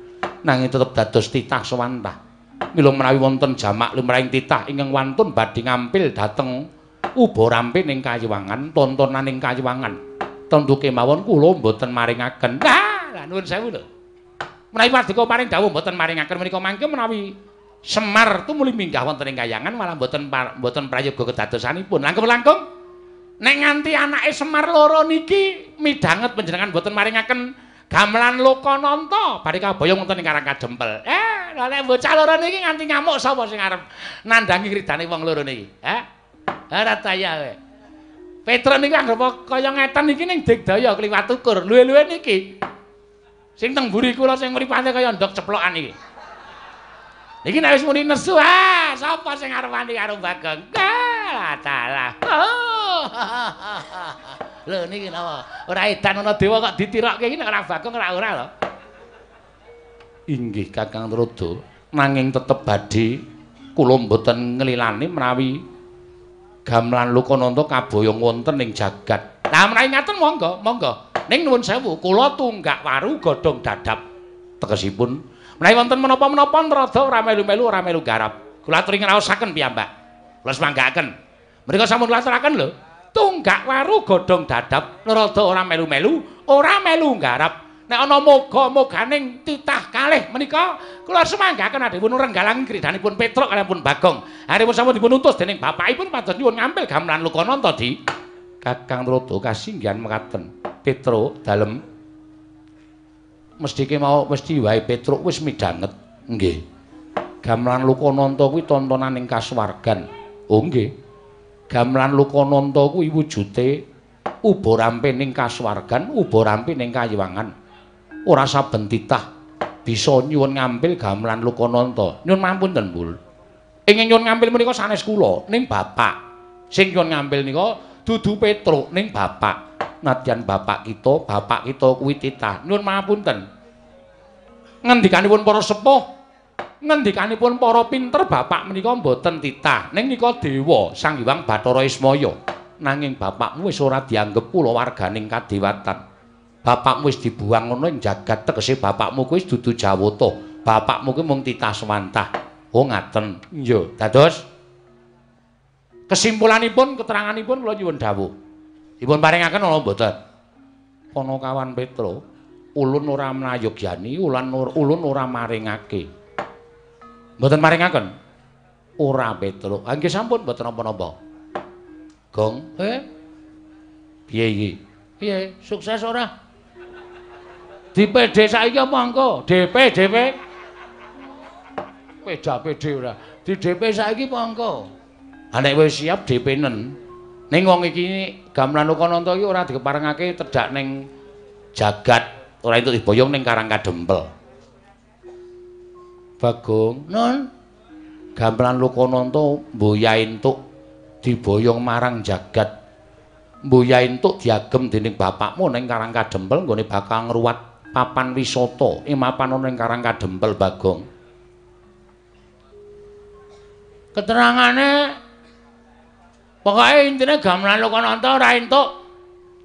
nanging tetep dados titah sewantah. Mila menawi wonten jamak lumrahing titah ingkang wantun badhe ngampil dhateng uba rampe ning kayiwangan, tontonaning kayiwangan. Tentu kemawon kula mboten maringaken. Lah, lah nuwun sewu lho. Menawi paduka paring dawuh mboten maringaken menika mangke menawi Semar tumuli minggah wonten ing kayangan malah mboten prayoga kedadosanipun. Langkung-langkung nek nganti anake Semar loro niki midhanget panjenengan mboten maringaken gamelan Lokananta badhe kaboyong wonten ing Karang Kadempel. Lha nek bocah loro niki nganti ngamuk sapa sing arep nandhangi kridane wong loro niki? Heh. Ora daya kowe. Petruk niku anggere kaya ngeten iki ning digdaya kliwat ukur. Luwe-luwe niki. Sing teng mburi kula sing mripate kaya ndok ceplokan iki. Niki nek wis muni nesu, ah sapa sing arep wani karo Bagong? Ah, dalah. Oh. Lho niki napa? Ora edan ana dewa kok ditirokke iki nek ora Bagong ora ora lho. Inggih Kakang Narada, nanging tetep badhe kula mboten nglilani menawi gamelan Lokananta kaboyong wonten ing jagat. Lah menawi ngaten monggo, monggo. Ning nuwun sewu, kula tunggak waru godhong dadap. Tegesipun menawi wonten menapa-menapa Narada ora melu-melu ora melu garap. Kula aturi ngraosaken piyambak. Kula semanggaaken. Mriko sampun kula aturaken lho. Tunggak waru godhong dadap, Narada ora melu-melu, ora melu garap. Nek ana moga-moganing titah kalih menika kula semanggaken adhipun renggalang kridanipun Petruk kaliyan Bagong. Aripun sampun dipun utus dening bapakipun pados nyuwun ngampil gamelan Lokananta di Kakang Narada kasinggihan mekaten. Petruk dalem mesti mau mesti wae Petruk wis midhanget. Nggih. Gamelan Lokananta kuwi tontonan ing kasuwargan. Oh nggih. Gamelan Lokananta kuwi wujude uba rampe ning kasuwargan, uba rampe ning kayiwangan. Ora saben titah Bisa nyuwun ngampil gamelan Lokananta. Nyuwun mampunten, Pul. Ingkang nyuwun ngampil menika sanes kula, ning bapak. Sing nyuwun ngampil nika dudu Petruk, ning bapak. Nadyan bapak kita kuwi titah. Nyuwun mapunten. Ngendikanipun para sepuh, ngendikanipun para pinter, bapak menika mboten titah. Ning nika dewa Sang Hyang Bathara Ismaya. Nanging bapakmu wis ora dianggep kulawarganing kadewatan. Bapakmu wis dibuang ngono ing jagat, tegese bapakmu kuwi dudu Jawata. Bapakmu kuwi mung titah swantah. Oh ngaten. Iya, dados kesimpulanipun, keteranganipun kula nyuwun dawuh. Dipun paringaken ana mboten? Panakawan Petro, ulun ora mlayogyani, ulun ora maringake. Mboten maringaken? Ora Petro. Ha nggih sampun mboten napa-napa. Gong, piye iki? Piye? Sukses ora? Di PD saiki apa engko? DP, DP. Peda PD ora. Di DP saiki apa engko? Ha nek wis siap DP-nen. Ning wong iki gamelan Lokananta iki ora dikeparengake tedhak ning jagat, ora entuk diboyong ning Karang Kadempel. Bagong, Nun, gamelan Lokananta mboya entuk diboyong marang jagat. Mboya entuk diagem dening bapakmu ning Karang Kadempel nggone bakal ngruwat papan wisata ing mapan ana ning Karang Kadempel, Bagong. Keterangane pokoke intine gamelan Lokananta ora entuk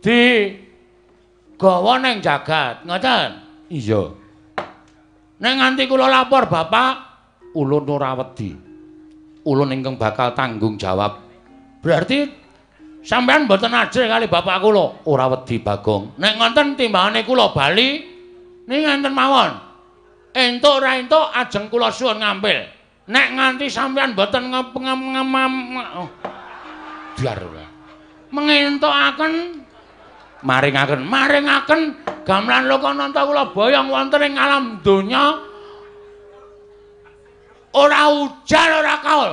digawa ning jagat, ngoten? Iya. Nek nganti kula lapor bapak, ulun ora wedi. Ulun ingkang bakal tanggung jawab. Berarti sampean mboten ajrih kali bapak kula? Ora wedi, Bagong. Nek ngoten timbangane kula bali ning ngenten mawon. Entuk ora entuk ajeng kula suwun ngampil. Nek nganti sampean mboten biar ora. Mengentukaken maringaken maringaken gamelan Lokananta kula boyong wonten ing alam donya ora ujar ora kaul.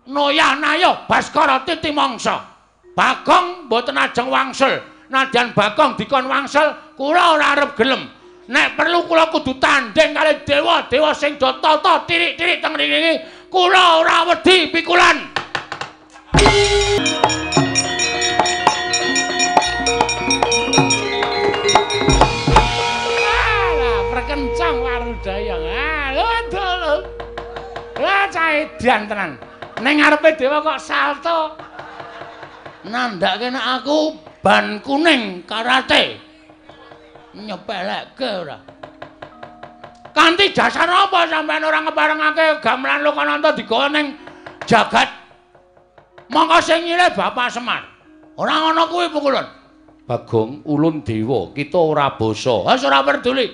Noyah nayo Baskara titi mangsa. Bagong mboten ajeng wangsul. Nadyan Bagong dikon wangsul, kula ora arep gelem. Nek perlu kula kudu tandhing kali dewa-dewa sing do tata tirik-tirik teng mriki. Kula ora wedi pikulan. Alah, perkencang warudaya. Ah, lho. Lah cah edan tenan. Ning ngarepe dewa kok salto. Nandhake nek aku ban kuning karate. Nyepelekke ora. Kanthi dasar apa sampean ora ngeparengake gamelan Lokananta digawa ning jagat? Mongko sing nyilih Bapak Semar. Ora ngono kuwi pukulun. Bagong, ulun dewa, kita ora basa. Wis ora peduli.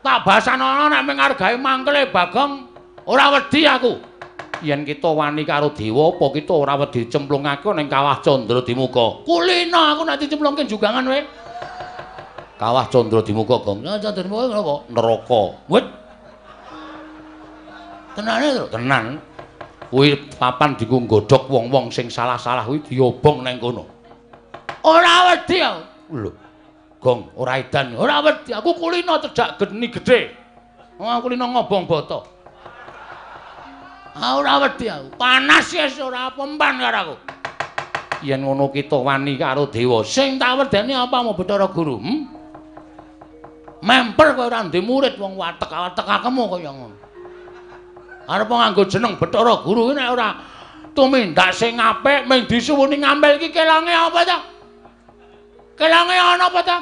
Tak basanono nek mung mangkele Bagong ora wedi aku. Yen kita wani karo dewa, apa kita ora wedi cemplungake ning Kawah Candra Dimuka? Kulino aku nek dicemplungke jugangan kowe. Kawah Candra Dimuka, Gong. Lah Candra Dimuka napa? Neraka. Wit. Tenane to? Tenan. Kuwi papan dienggo nggodhog wong-wong sing salah-salah kuwi diobong nang kono. Ora wedi aku. Lho. Gong, ora edan. Ora wedi aku kulino cedhak geni gedhe. Wong aku kulino ngobong bata. Ah ora wedi aku. Panas wis ora pempan karo aku. Yen ngono kita wani karo dewa. Sing tak wedeni apa mau Bathara Guru? Memper kowe ora ndek murid wong watek-watekakemu kaya ngono. Arep nganggo jeneng Bathara Guru kuwi nek ora tumindak sing apik mung disuwuni ngampil iki kelonge apa ta? Kelonge ana apa ta?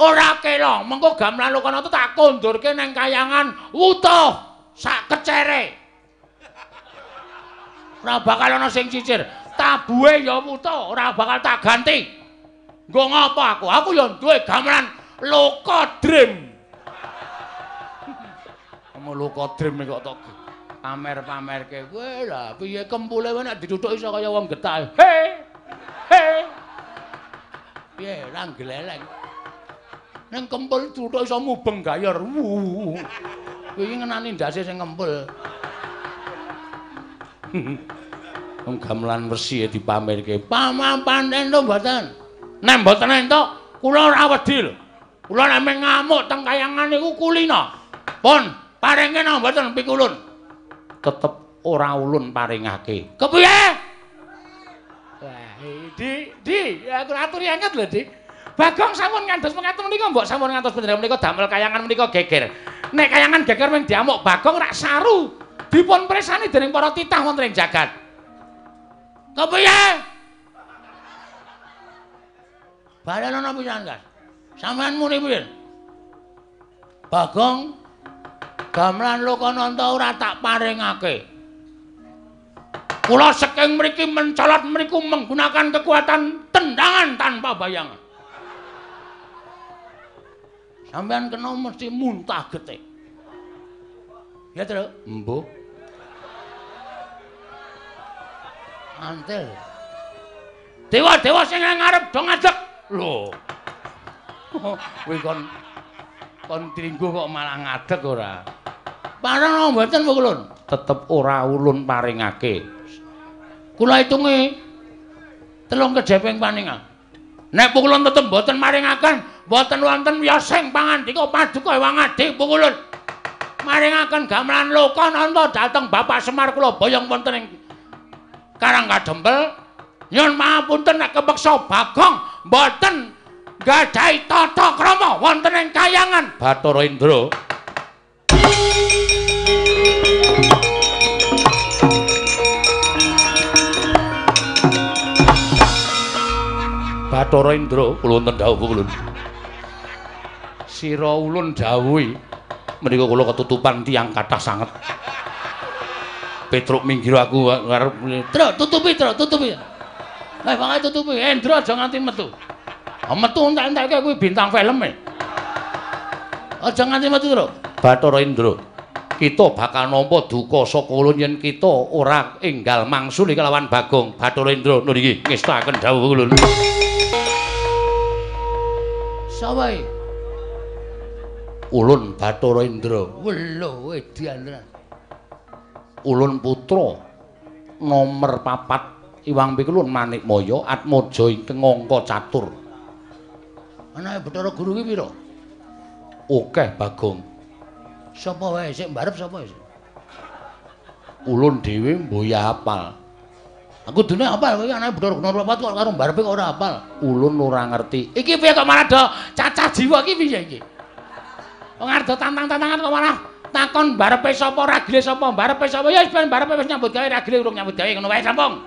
Ora kelong, mengko gamelan Lokananta tak kondurke nang kayangan wutuh sak kecere. Ora bakal ana sing cicir. Tabuhe ya wutuh, ora bakal tak ganti. Nggo ngapa aku? Aku ya duwe gamelan Loka Dream. Loka Dream kok tok pamer-pamerke. Kowe lah piye kempule kowe nek dituthuk iso kaya wong getah. He. He. Piye ra gleleng. Ning kempul tuthuk iso mubeng gayor. Kuwi ngenani ndase sing kempul. Wong gamelan resi dipamerke. Pamapan entuk mboten? Nek mboten entuk, kula ora wedi lho. Kula nek ngamuk teng kayangan niku kulina. Pun paringe napa mboten pikulun? Tetep ora ulun paringake. Kepiye? Wah, Di, aku aturi anget lho, Di. Bagong sampun ngantos mekaten menika mbok sampun ngantos panjenengan menika damel kayangan menika geger. Nek kayangan geger mung diamuk Bagong rak saru. Dipun presani dening para titah wonten ing jagat. Kepiye? Balenono pisan, Gas. Sampeyan muni piye? Bagong gamelan Lokananta ora tak paringake. Kula saking mriki mencolot mriku menggunakan kekuatan tendangan tanpa bayangan. Sampeyan kena mesti muntah getih. Ya, Tru? Embuh. Antil. Dewa-dewa sing ngarep do ngadeg. Lho. Kuwi kon tringgo kok malah ngadeg ora? Pareng mboten ulun. Tetep ora ulun paringake. Kula hitungi 3 kejeping paningal. Nek pukulun tetep mboten maringaken, mboten wonten wiyosing pangandika paduka Hyang Adi pukulun. Maringaken gamelan Lokananta dhateng Bapak Semar kula boyong wonten ing Karang Kadempel. Nyuwun pangapunten nek kepeksa Bagong mboten gadhahi tata krama wonten ing kayangan Bathara Indra. Bathara Indra, kula wonten dawuh kula. Sira ulun dawuhi menika kula ketutupan tiyang kathah sanget. Petruk minggir aku arep Truk tutupi, Truk tutupi. Lah pokoke tutupi, Indra aja nganti metu. Metu entek-enteke kuwi bintang film e. Aja nganti metu, Truk. Bathara Indra, kita bakal nampa duka saka ulun yen kita ora enggal mangsuli kelawan Bagong. Bathara Indra nur iki ngestakaken dawuh ulun. Sapa iki? Ulun Bathara Indra. Welo edan tenan. Ulun putra nomer 4 Iwang Pikulun Manikmaya Atmaja ingkang angka catur. Anake Bathara Guru ki pira? Akeh Bagong. Sapa wae sik mbarep sapa sik? Ulun dhewe mboya apal. Aku dene apal kowe anake Bathara Guru nomor 4 kok karo mbarepe kok ora apal. Ulun ora ngerti. Iki piye kok malah do cacah jiwa iki piye iki? Wong arep do tantang-tantangan kok malah takon barepe sapa ragile sapa barepe sapa ya wis ben barepe wis nyambut gawe ragile urung nyambut gawe ngono wae sampung.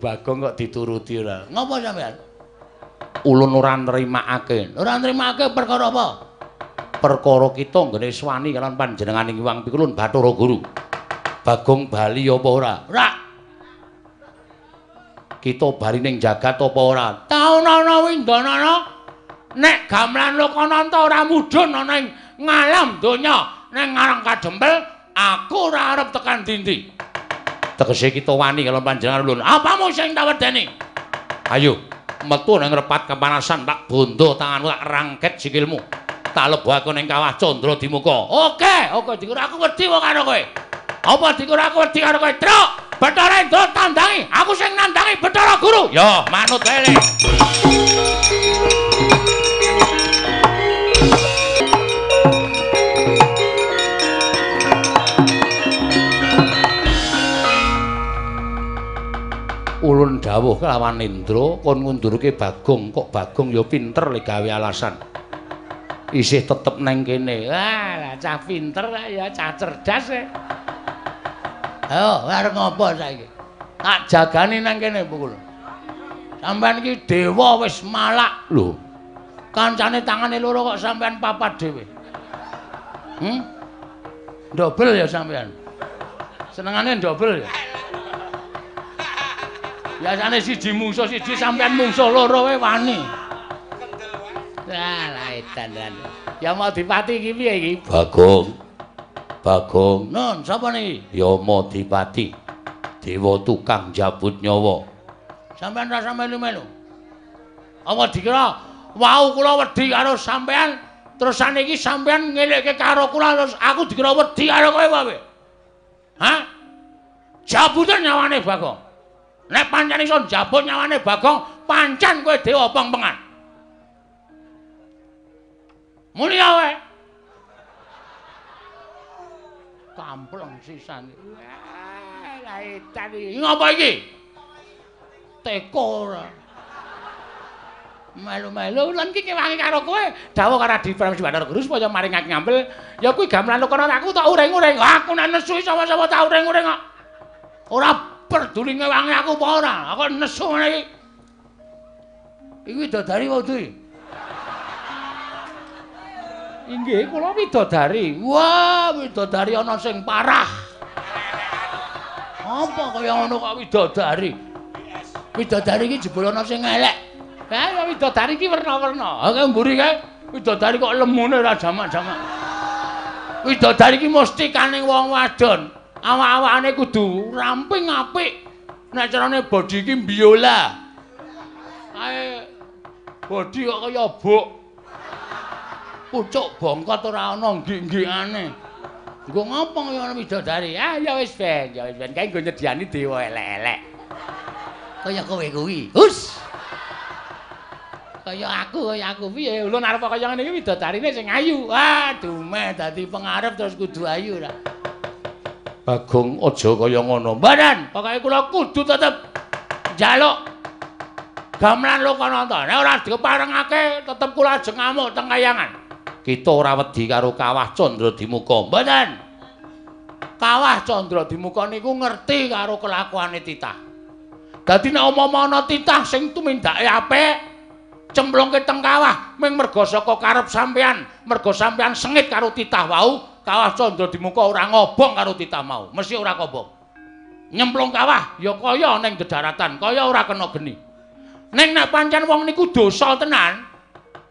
Bagong kok dituruti ora? Ngopo sampean? Ulun ora nrimakake. Ora nrimakake perkara apa? Perkara kita nggone swani kalian panjenenganing Hyang Pikulun Bathara Guru. Bagong bali apa ora? Ora. Kita bali ning jagat apa ora? Taunana windanana nek gamelan Lokananta ora mudhun ana ing ngalam donya ning Karang Kadempel aku ora arep tekan dindi. Tegese kita wani kalian panjenengan ulun. Apamu sing tak wedeni? Ayo metu nang repat kepanasan tak bondo tanganmu tak rangket sikilmu. Tak lebokake ning kawah Candra Dimuka. Oke, oke dikira aku wedi kok karo kowe. Apa dikira aku wedi karo kowe? Truk, Bathara Indra tandangi, aku sing nandangi Bathara Guru. Yo, manut wae. Ulun dawuh kelawan Indra kon ngundurke Bagong, kok Bagong ya pinter le gawe alasan. Isih tetep neng kene. Wah, lah cah pinter ya, cah cerdas e. Ayo, arep ngopo saiki? Tak jagani nang kene pukul. Sampeyan iki dewa wis malak. Lho, kancane tangane loro kok sampeyan papat dhewe. Dobel ya sampeyan. Senengane dobel ya. Biasane siji mungsuh siji sampeyan mungsuh loro wae wani. Lah, lah edan tenan. Ya mau dipati iki piye iki? Bagong. Bagong. Nun, sapa niki? Yamadipati. Dewa tukang jabut nyawa. Sampeyan ra melu-melu. Apa dikira wau kula wedi karo sampeyan, terus saniki sampeyan ngelekke karo kula terus aku dikira wedi karo kowe apa piye? Hah? Jabuten nyawane Bagong. Nek pancen iso njabut nyawane Bagong, pancen kowe dewa pengpengan. Muni kowe. Kampleng sisan. Wah, edan iki. Ngapa iki? Teko ora. Melu-melu lan iki kewangi karo kowe. Dawuh karo Adi Pramesti Bathara Guru supaya maringake ngampil. Ya kuwi gamelan kono aku tak uring-uring. Aku nek nesu sapa-sapa tak uring-uring kok. Ora peduli ngewangi aku apa ora. Aku nesu ngene iki. Iki widodari wae kuwi. Inggih, kula widodari. Wah, widodari ana sing parah. Apa kaya ngono kok widodari? Widodari iki jebul ana sing elek. Ha, widodari iki werna-werna. Ha, mburi kae widodari kok lemune ora jamak-jamak. Widodari iki mesti kaning wong wadon. Awak-awakane kudu ramping apik. Nek carane body iki biola. Kae body kok kaya buk. Pucuk bongkot ora ana nggik-nggikane. Nggo ngopo kaya ana widodari? Ah ya wis ben, ya wis ben kae nggo nyediani dewa elek-elek. Kaya kowe kuwi. Hus. Kaya aku piye? Ulun arep kaya ngene iki widodarine sing ayu. Ah, dumeh dadi pengarep terus kudu ayu ra. Bagong aja kaya ngono. Mboten, pokoke kula kudu tetep njaluk gamelan Lokananta. Nek ora diparengake tetep kula ajeng ngamuk teng kayangan. Kita ora wedi karo Kawah Candradimuka. Mboten. Kawah Candradimuka niku ngerti karo kelakuane titah. Dadi nek umpama ana titah sing tumindake apik, cemplungke teng kawah ming merga saka karep sampean, merga sampean sengit karo titah wau, Kawah Candradimuka ora ngobong karo titah mau, mesti ora kobong. Nyemplung kawah ya kaya ning dedaratan, kaya ora kena geni. Ning nek pancen wong niku dosa tenan,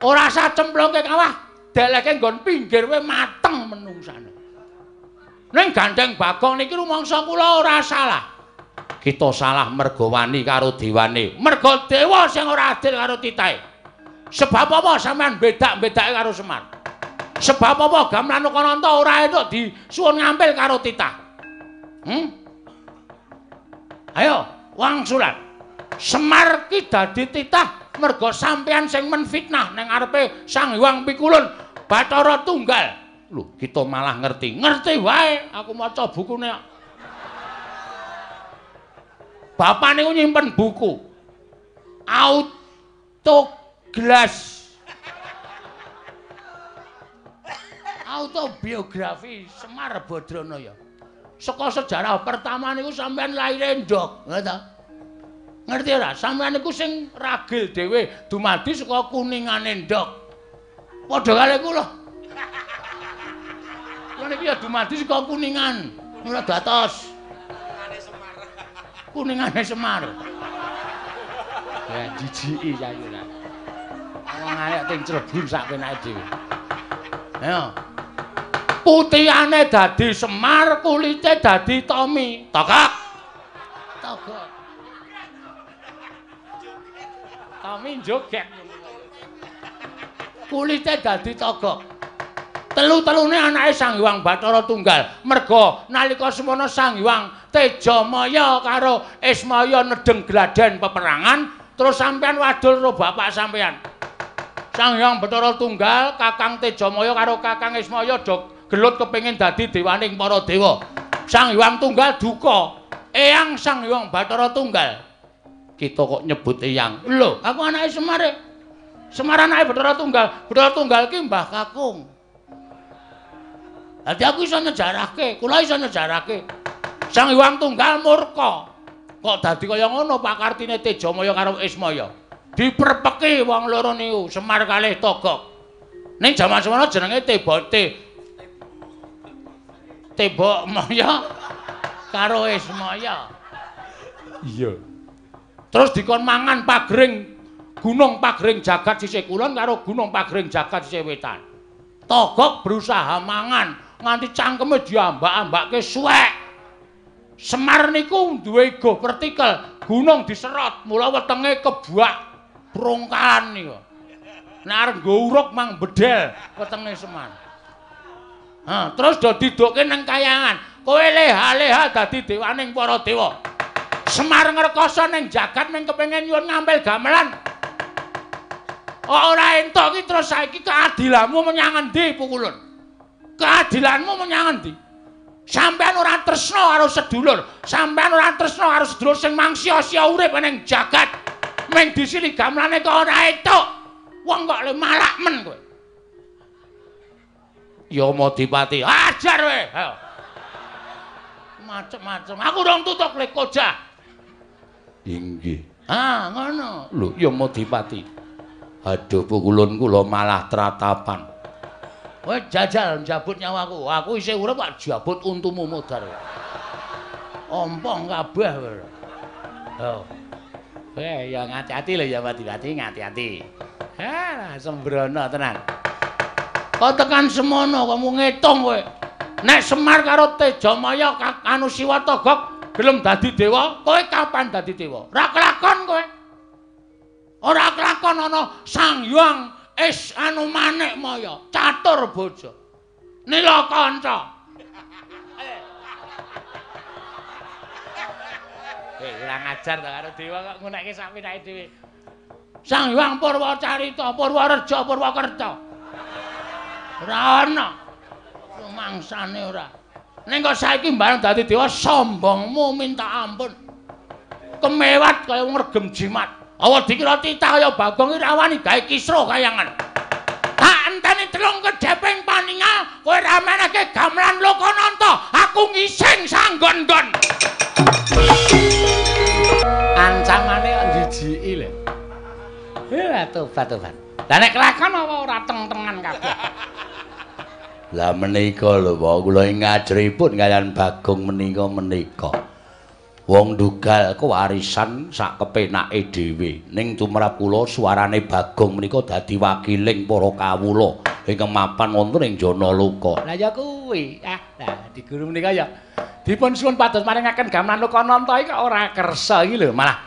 ora sah cemplungke kawah, deleke nggon pinggir wae mateng menungsane. Ning gandeng Bagong niki rumangsa kula ora salah. Kita salah merga wani karo dewane. Merga dewa sing ora adil karo titahe. Sebab apa sampean bedak-bedake karo Semar? Sebab apa gamelan Lokananta ora entuk disuwun ngampil karo titah? Ayo, wangsulan. Semar ki dadi titah merga sampean sing menfitnah ning ngarepe Sang Hyang Pikulun Bathara Tunggal. Lho, kita malah ngerti. Ngerti wae, aku maca bukune. Bapak niku nyimpen buku Autoglass. Autobiografi Semar Badranaya. Saka sejarah pertama niku sampean laire ndok, ngerti ta? Ngerti ora? Sampean niku sing ragil dhewe dumadi saka kuningane ndok. Padha kali kula. Kula niki ya dumadi saka kuningan, ora datos. Kuningane Semar. Ya jijiki saiki ora. Wong arek ting clebur sak penake dhewe. Ayo. Putihane dadi Semar, kulite dadi Tommy. Togok. Togok. Tommy joget. Kulite dadi togok. Telu-telune anake Sang Hyang Bathara Tunggal. Merga nalika semono Sang Hyang Tejamaya karo Ismaya nedeng gladen peperangan, terus sampean wadul karo bapak sampean. Sang Hyang Bathara Tunggal, Kakang Tejamaya karo Kakang Ismaya do gelut kepengin dadi dewaning para dewa. Sang Hyang Tunggal duka, eyang Sang Hyang Bathara Tunggal. Kita kok nyebut eyang. Lho, aku anake Semar. Semar anake Bathara Tunggal. Bathara Tunggal ki Mbah Kakung. Dadi aku iso nyejarahke, kula iso nyejarahke. Sang Hyang Tunggal murka. Kok dadi kaya ngono pakartine Tejamaya karo Ismaya. Diprepeki wong loro niku, Semar kalih Togok. Ning jaman semono jenenge Tebok Maya karo Ismaya. Iya. Terus dikon mangan pagring Gunung Pagring Jagat sisih kulon karo Gunung Pagring Jagat sisih wetan. Togok berusaha mangan nganti cangkeme diambak-ambake suwek. Semar niku duwe igo vertikal, gunung diserot, mula wetenge kebuak brongkalan niku. Nek arep nggo uruk mang bedel wetenge Semar. Ha, terus do didokke nang kayangan. Kowe leha-leha dadi dewaning para dewa. Semar ngrekoso ning jagat ning kepengin nyuwun ngampil gamelan. Ora entuk iki terus saiki keadilanmu menyang endi, Pukulun? Keadilanmu menyang endi? Sampeyan ora tresna karo sedulur, sampeyan ora tresna karo sedulur sing mangsia-sia urip ning jagat. Ming disili gamelane kok ora entuk. Wong kok le malak men kowe. Yamadipati, ajar kowe. Ayo. Macem-macem. Aku rong tutuk le kojah. Inggih. Ah, ngono. Lho, Yamadipati. Aduh, Pukulun kula malah tratapan. Kowe jajal njabut nyawaku. Aku isih urip kok jabut untumu modar. Ompong kabeh kowe. Oh. Ya ngati-ati lho Yamadipati, ngati-ati. Ha, sembrono tenan. Kok tekan semono kamu ngitung kowe. Nek Semar karo Tejamaya anu Siwa Togok gelem dadi dewa, kowe kapan dadi dewa? Ora kelakon kowe. Ora kelakon ana Sang Hyang Is anu Manik Maya, catur bojo. Nila kanca. Ora ngajar ta karo dewa kok ngunekke sak pinake dhewe. Sang Hyang Purwacarita, Purwareja, Purwakerta. Ora ana. Rumangsane ora. Ning kok saiki mbareng dadi dewa sombongmu minta ampun. Kemewat kaya wong regem jimat. Awa dikira titah kaya Bagong iki ra wani gawe kisruh kayangan. Tak enteni telung kedheping paningal kowe ra menehke gamelan Lokananta, aku ngising sanggon-nggon. Ancamane kok njijiki lho. Tobat-tobat. Lah nek kelakon apa ora teng-tengan kabeh. Lah menika lho, Pak, kula ing ngajripun kaliyan Bagong menika. Wong ndugal kewarisan sak kepenake dhewe. Ning tumrap kula suarane Bagong menika dadi wakiling para kawula ingkang mapan wonten ing Janaloka. Lah ya kuwi. Ah, lah di guru menika ya dipun suwun pados maringaken gamelan Lokananta iki kok ora kersa iki lho malah.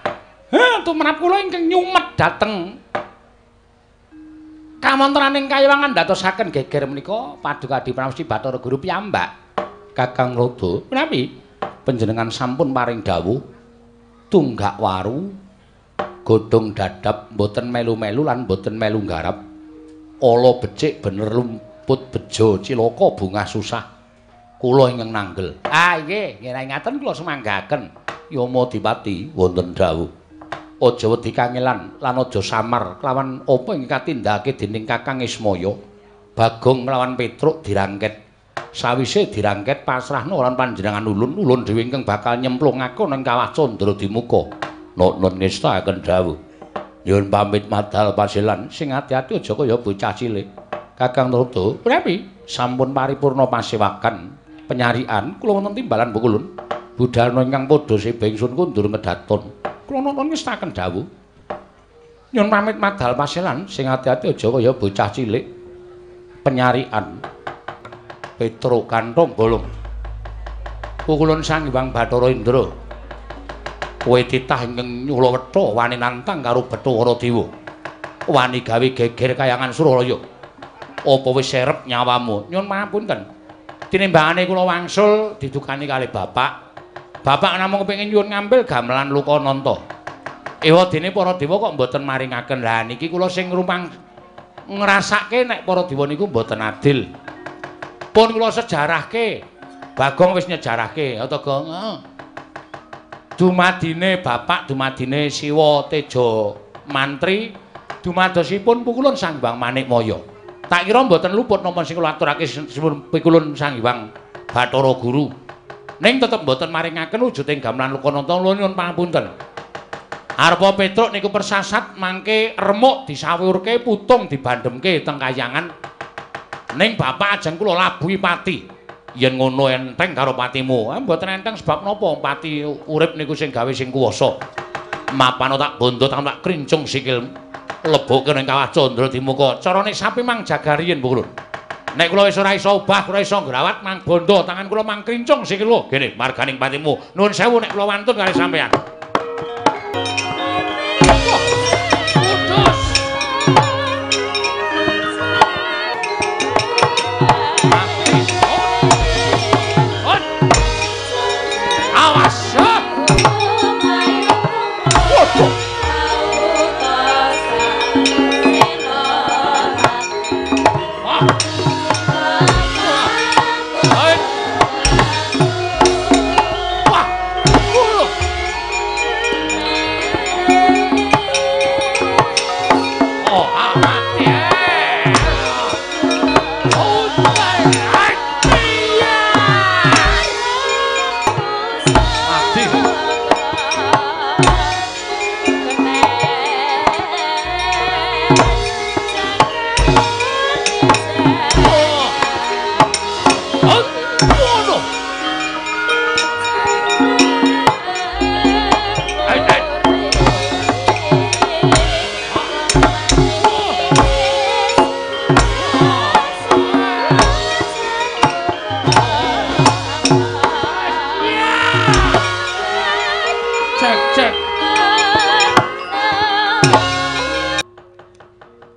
Heh, tumrap kula ingkang nyumet dhateng kamontenaning kayiwangan ndadosaken geger menika Paduka Adi Pramesti Bathara Guru piyambak. Kakang Lodho, menawi panjenengan sampun paring dawuh tunggak waru godhong dadap mboten melu-melu lan mboten melu nggarap. Ala becik bener lumput bejo cilaka bungah susah. Kula ingkang nanggel. Ah nggih, nggih ngaten kula sumanggaken. Yamadipati wonten dawuh. Aja wedi kangelan lan aja samar kelawan apa ingkang katindakake dening Kakang Ismaya. Bagong lawan Petruk dirangket. Sawise dirangket pasrahna lan panjenengan ulun, ulun dhewe ingkang bakal nyemplungake ning kawah Candra Dimuka. Nuwun ngestakaken dawuh. Nyuwun pamit madal pasilan, sing ati-ati aja kaya bocah cilik. Kakang Lodho, prepi? Sampun paripurna pasewakan penyarian kula wonten timbalan Pukulun. Budalna ingkang padha seba ingsun kundur ngedaton. Kula nuwun ngestakaken dawuh. Nyuwun pamit madal pasilan, sing ati-ati aja kaya bocah cilik. Penyarian Petruk kantong bolong. Pukulun Sang Hyang Bathara Indra. Kowe titah ingkang nyula wetha wani nantang karo Bathara Dewa. Wani gawe geger kayangan Suralaya. Apa wis serep nyawamu? Nyuwun pangapunten. Tinimbangane kula wangsul didukani kalih bapak. Bapak namung kepengin nyuwun ngambil gamelan Lokananta. Ewadene para dewa kok mboten maringaken. Lah niki kula sing rumang ngrasake nek para dewa niku mboten adil. Pun kula sejarahke. Bagong wis nyejarahke, ya to, Gong? Heeh. Dumadine bapak, dumadine Siwa Teja Mantri, dumadosipun Pukulun Sang Hyang Manikmaya. Tak kira mboten luput napa sing kula aturake Pikulun Sang Hyang Bathara Guru. Ning tetep mboten maringaken wujuding gamelan Lokananta, nyuwun pangapunten. Arepa Petruk niku persasat mangke remuk disawurke, putung dibandhemke teng kayangan. Ning bapak ajeng kula labuhi pati. Yen ngono enteng karo patimu. Mboten enteng sebab napa pati urip niku sing gawe sing kuwasa. Mapano tak bondo tak krincung sikil lebokke ning kawah Candra Dimuka. Carane sapi mang jaga riyin Pukulun. Nek kula wis ora iso obah, ora iso ngrawat mang bondo tangan kula mang krincung sikil kula. Gene marganing patimu. Nuwun sewu nek kula wantun kali sampeyan. Wah. Oh, mati. Oh, mati.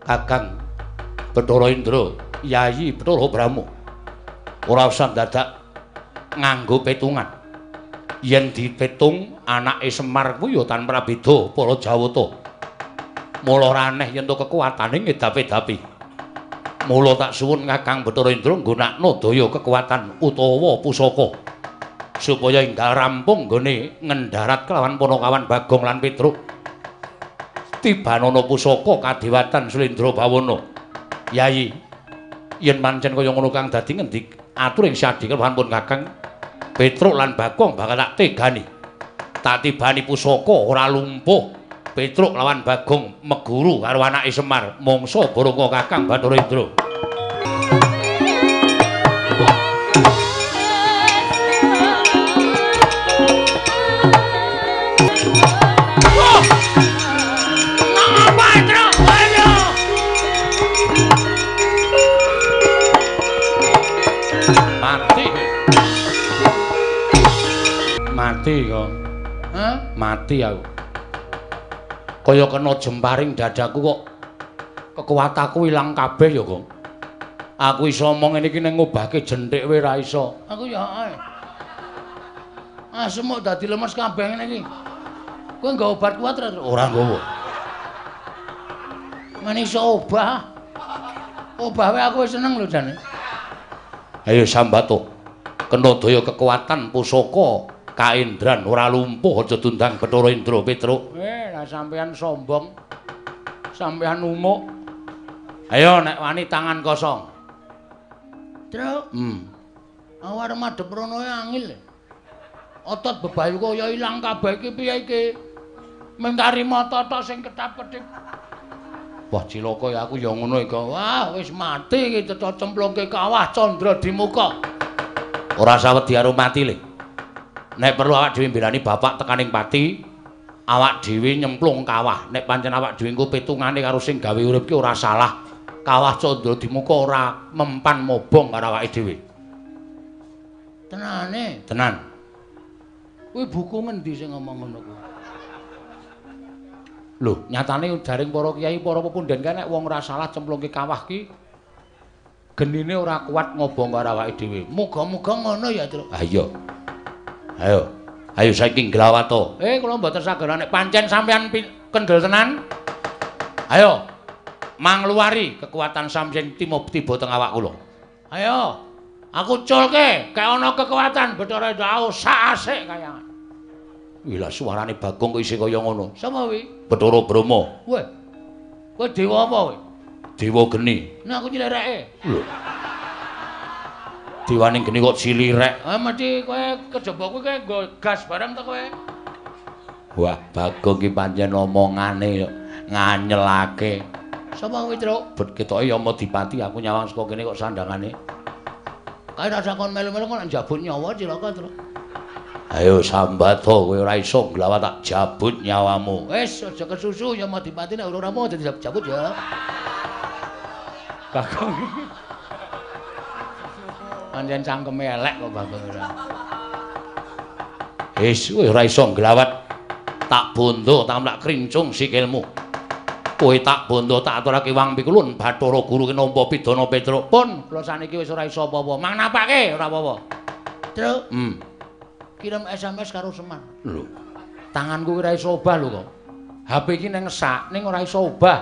Kakang Bathara Indra, Yayi Bathara Brahma, ora usah dadak nganggo petungan. Yen dipetung anake Semar kuwi ya tanpa beda para Jawata. Mula ora aneh yen to kekuatane ngedapi-dapi. Mula tak suwun Kakang Bathara Indra nggunakno daya kekuatan utawa pusaka supaya enggal rampung nggone ngendharat kelawan Panakawan Bagong lan Petruk. Tibanana pusaka kadewatan Sulindra Bawana. Yayi, yen pancen kaya ngono kang dadi ngendi atur ing sadhi keluhan pun Kakang Petruk lan Bagong bakal tak tegani. Tak tibani pusaka ora lumpuh. Petruk lawan Bagong meguru karo anake Semar mangsa baranga Kakang Bathara Indra. Mati kok. Hah? Mati aku. Kaya kena jemparing dadaku kok kekuatanku ilang kabeh ya, Kong. Aku iso omong ngene iki ning ngobahke jenthik wae ra iso. Aku ya ae. Asem kok dadi lemes kabeh ngene iki. Kowe nggawa obat kuat ra? Ora nggawa. Men iso obah. Obah wae aku wis seneng lho jane. Ayo sambato. Kena daya kekuatan pusaka kaendran ora lumpuh aja dundang Bathara Indra Petruk. Lah sampean sombong. Sampean umuk. Ayo nek wani tangan kosong. Truk. Aku arep madhep rono angil. Otot bebayu kaya ilang kabeh iki piye iki? Mengkari mata tok sing ketap-ketip. Wah cilaka ya aku ya ngono iki. Wah wis mati iki cecok cemplungke kawah Candra Dimuka. Ora usah wedi karo mati le. Nek perlu awak dhewe mbelani bapak tekaning pati, awak dhewe nyemplung kawah. Nek pancen awak dhewe engko petungane karo sing gawe urip ki ora salah. Kawah Candra Dimuka ora mempan mobong karo awake dhewe. Tenane? Tenan. Kuwi buku ngendi sing ngomong ngono kuwi? Lho, nyatane jaring para kiai, para pepunden kae nek wong ora salah cemplungke kawah ki genine ora kuat ngobong karo awake dhewe. Muga-muga ngono ya, Truk. Ha iya. Ayo. Ayo saiki nglawato. Kula mboten saged nek pancen sampean kendel tenan. Ayo. Mangluwari kekuatan sampeyan tiba teng awak kula. Ayo. Aku culke, kaya ana kekuatan Bathara Indra sak asik kaya. Wih lah suarane Bagong kok isih kaya ngono. Sapa kuwi? Bathara Brahma. Weh. Kowe dewa apa kowe? Dewa geni. Nah aku nyilireke. Lho. Dewane geni kok cilirek. Ah mesti kowe kejaba kuwi kowe nggo gas bareng to kowe. Wah, Bagong ki pancen omongane nganyelake. Sapa kuwi, Truk? Bet ketoke Yamadipati aku nyawang saka kene kok sandangane. Kae rasa kon melu-melu kok nek njabut nyawa cilaka, Truk. Ayo sambato kowe ora iso nglawat tak jabut nyawamu. Wis aja kesusu Yamadipati nek ora rampung aja dijabut ya. Bagong. Pancen cangkeme elek kok Bagong ora. Wis kowe ora iso nglawat. Tak bondo tak mlak krincung sikilmu. Kowe tak bondo tak aturake wang pikulun Bathara Guru ki nampa pidana Petruk. Pun kula saniki wis ora iso apa-apa. Mang napake ora apa-apa. Truk. Kirim SMS karo Semar. Lho. Tanganku ora iso obah lho kok. HP iki ning ngesak ning ora iso obah.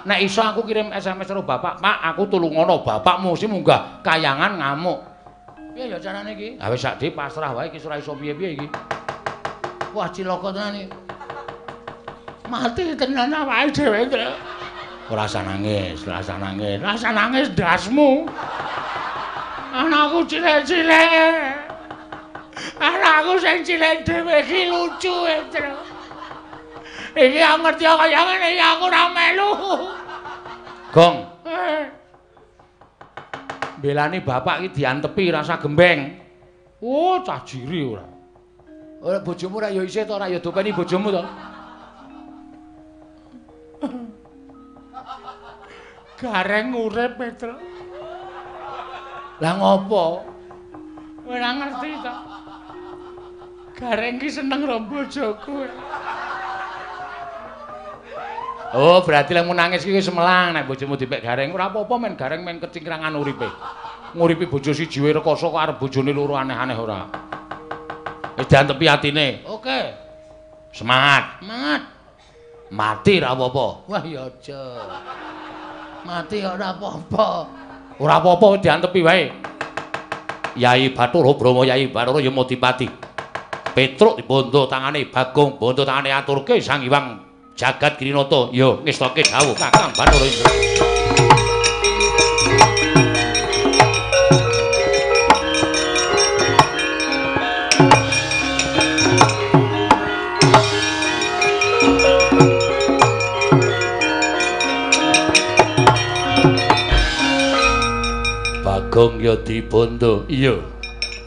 Nek iso aku kirim SMS karo bapak, "Pak, aku tulungono bapakmu sing munggah kayangan ngamuk." Piye ya carane iki? Ha wis sak dhewe pasrah wae iki ora iso piye-piye iki. Wah, cilaka tenan iki. Mati tenan awake dhewe, Tru. Ora usah nangis, ora usah nangis. Ora usah nangis ndasmu. Anakku cilik-cilik. Anakku sing cilik dhewe iki lucu, Tru. Iki aku ngerti kaya ngene iki aku ora melu. Gong. Belani bapak iki diantepi rasa gembeng. Oh, cah jiri ora. Ora bojomu ora ya isih to, ora ya dopeni bojomu to. Gareng urip, Petro. Lah ngopo? Ora ngerti to. Gareng ki seneng karo bojoku. Oh, berarti lek nangis iki wis melang nek bojomu dipek gareng. Ora apa-apa men gareng men kecingkrangan uripe. Nguripi bojo siji wae rekoso kok arep bojone loro aneh-aneh ora. Wis diantepi atine. Oke. Semangat. Semangat. Mati ora apa-apa. Wah ya aja. Mati ora apa-apa. Ora apa-apa diantepi wae. Yai Bathara Brahma, Yai Bathara Yamadipati. Petruk dibondo tangane Bagong, bondo tangane aturke Sang Hyang Jagat Girinata. Ya ngestoke dawuh Kakang Bathara Indra. Bagong ya dibondo. Iya.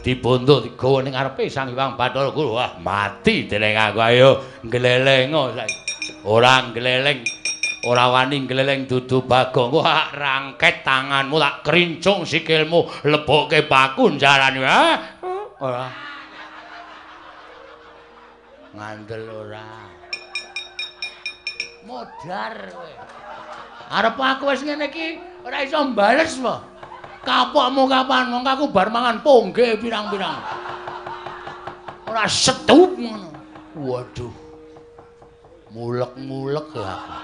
Dibondo digawa ning ngarepe Sang Hyang Bathara Guru. Wah, mati dening aku. Ayo nglelengo saiki. Ora ngleleng, ora wani ngleleng dudu Bagong. Wah, rangket tanganmu tak krincung sikilmu, lebokke paku njarane. Ora. Ngandel ora. Modar kowe. Arep aku wis ngene iki ora iso mbales po. Kapokmu kapan? Wong aku bar mangan pongge pirang-pirang. Ora setup ngono. Waduh. Mulek-mulek ya aku.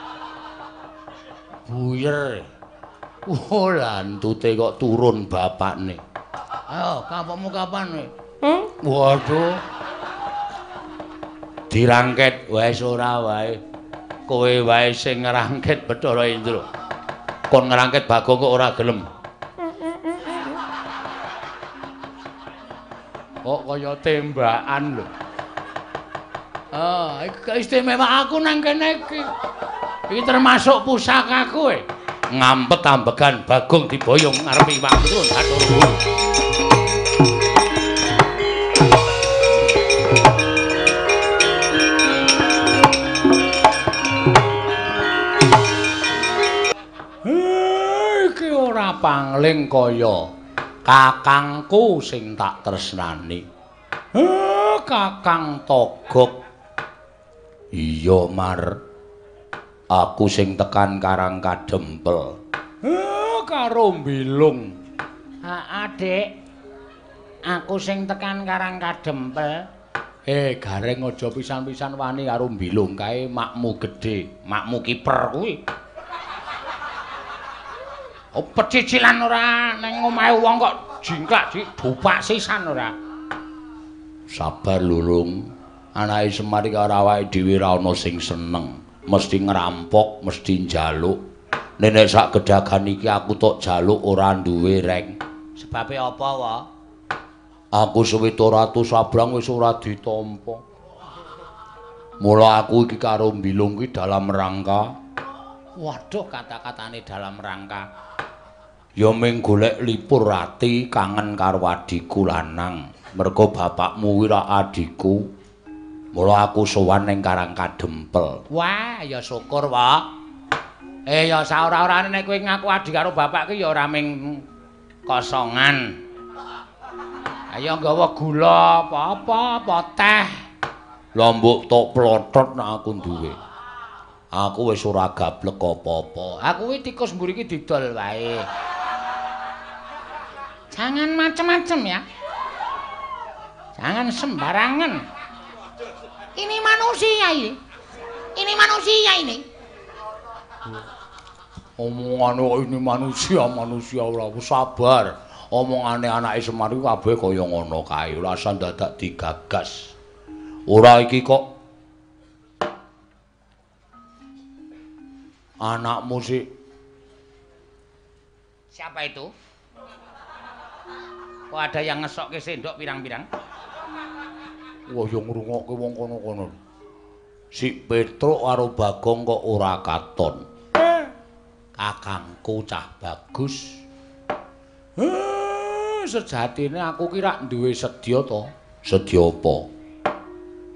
Buyer. Oh, lantute kok turun bapakne. Ayo, kapokmu kapan kowe? Waduh. Dirangket wis ora wae. Kowe wae sing ngrangket Bathara Indra. Kon ngrangket Bagong kok ora gelem. Kok kaya tembakan lho. Ah, iki istimewa aku nang kene iki. Iki termasuk pusakaku e. Ngampet ambegan Bagong diboyong ngarepe Iwang Turun Bathara Guru. Iki ora pangling kaya kakangku sing tak tresnani. Kakang Togok. Iya, Mar. Aku sing tekan Karang Kadempel. Karo Mbilung. Heeh, Dik. Aku sing tekan Karang Kadempel. Gareng aja pisan-pisan wani karo Mbilung kae makmu gedhe, makmu kiper kuwi. Oh, pecicilan ora ning omahe wong kok jingklak dupak sisan ora. Sabar lurung. Anake Semar iki karo awake dhewe ora ana sing seneng. Mesti ngrampok, mesti njaluk. Nek sak gedagan iki aku tok jaluk ora duwe reng. Sebabe apa, wa? Aku 700 sabrang wis ora ditampa. Mula aku iki karo Mbilung iki dalam rangka. Waduh, kata-katane dalam rangka. Ya ming golek lipur ati kangen karo adhiku lanang. Mergo bapakmu kuwi ra adhiku. Mula aku sowan ning Karang Kadempel. Wah, ya syukur, Pak. Ya saora-orane nek kowe ngaku adhi karo bapak ki ya ora ming kosongan. Ayo nggawa gula apa-apa, apa teh. Lah mbok tok plotot nek aku duwe. Aku wis ora gablek apa-apa. Aku kuwi tikus mburi iki didol wae. Jangan macem-macem ya. Jangan sembarangan. Ini manusia ini. Ini manusia ini. Omongane kok ini manusia ora sabar. Omongane anake Semar iku kabeh kaya ngono kae, ora usah dadak digagas. Ora iki kok anakmu sih. Siapa itu? Kok ada yang ngesokke sendok pirang-pirang? Wah, ya ngrungokke wong kono-kono. Si Petruk karo Bagong kok ora katon. Kakangku cah bagus. Sejatine aku ki rak duwe sedya to. Sedya apa?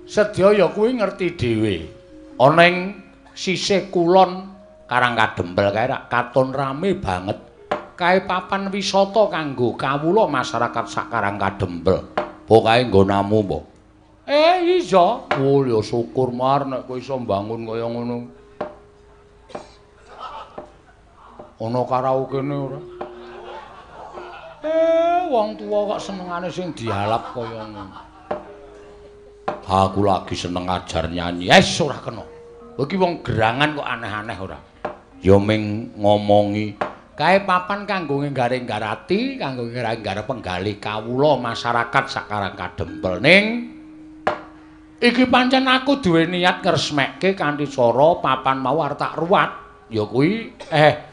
Sedya ya kuwi ngerti dhewe. Ana ing sisih kulon Karang Kadempel kae rak katon rame banget. Kae papan wisata kanggo kawula masyarakat sak Karang Kadempel. Apa kae nggonamu apa? Iya. Oh ya syukur Mar nek kowe iso mbangun kaya ngono. Ana karaokene ora? Wong tuwa kok senengane sing dialap kaya ngono. Aku lagi seneng ajar nyanyi. Es ora kena. Kowe iki wong gerangan kok aneh-aneh ora? Ya ming ngomongi kae papan kanggo nggaring-garati, kanggo nggaring-gar penggalih kawula masyarakat sak Karang Kadempel. Ning iki pancen aku duwe niat ngresmekke kanthi cara papan mau arep tak ruwat. Ya kuwi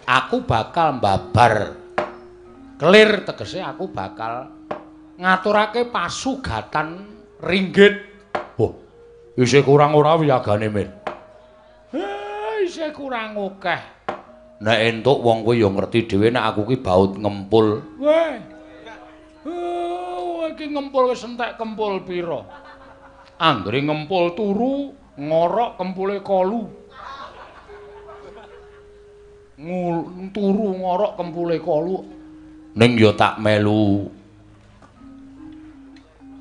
aku bakal mbabar kelir, tegese aku bakal ngaturake pasugatan ringgit. Wah, isih kurang ora wiyagane, Mir? Isih kurang akeh. Nek entuk wong kowe ya ngerti dhewe nek aku ki baut ngempul. Weh. Iki ngempul wis entek kempul pira? Anggere ngempul turu ngorok kempule kolu. Turu ngorok kempule kolu. Ning ya tak melu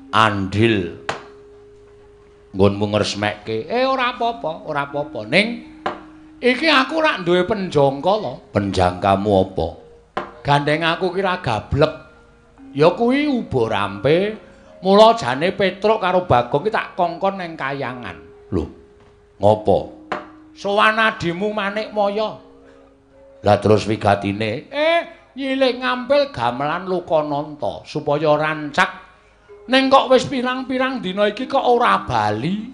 andil nggonmu ngresmekke. Ora apa-apa, ora apa-apa. Ning iki aku rak duwe penjangka to. Penjangkamu apa? Gandeng aku ki ra gablek. Ya kuwi uba rampe. Mula jane Petruk karo Bagong ki tak kongkon nang kayangan. Lho, ngopo? Sowan adimu Manikmaya. Lah terus wigatine? Nyilih ngampil gamelan Lokananta supaya rancak. Ning kok wis pirang-pirang dina iki kok ora bali.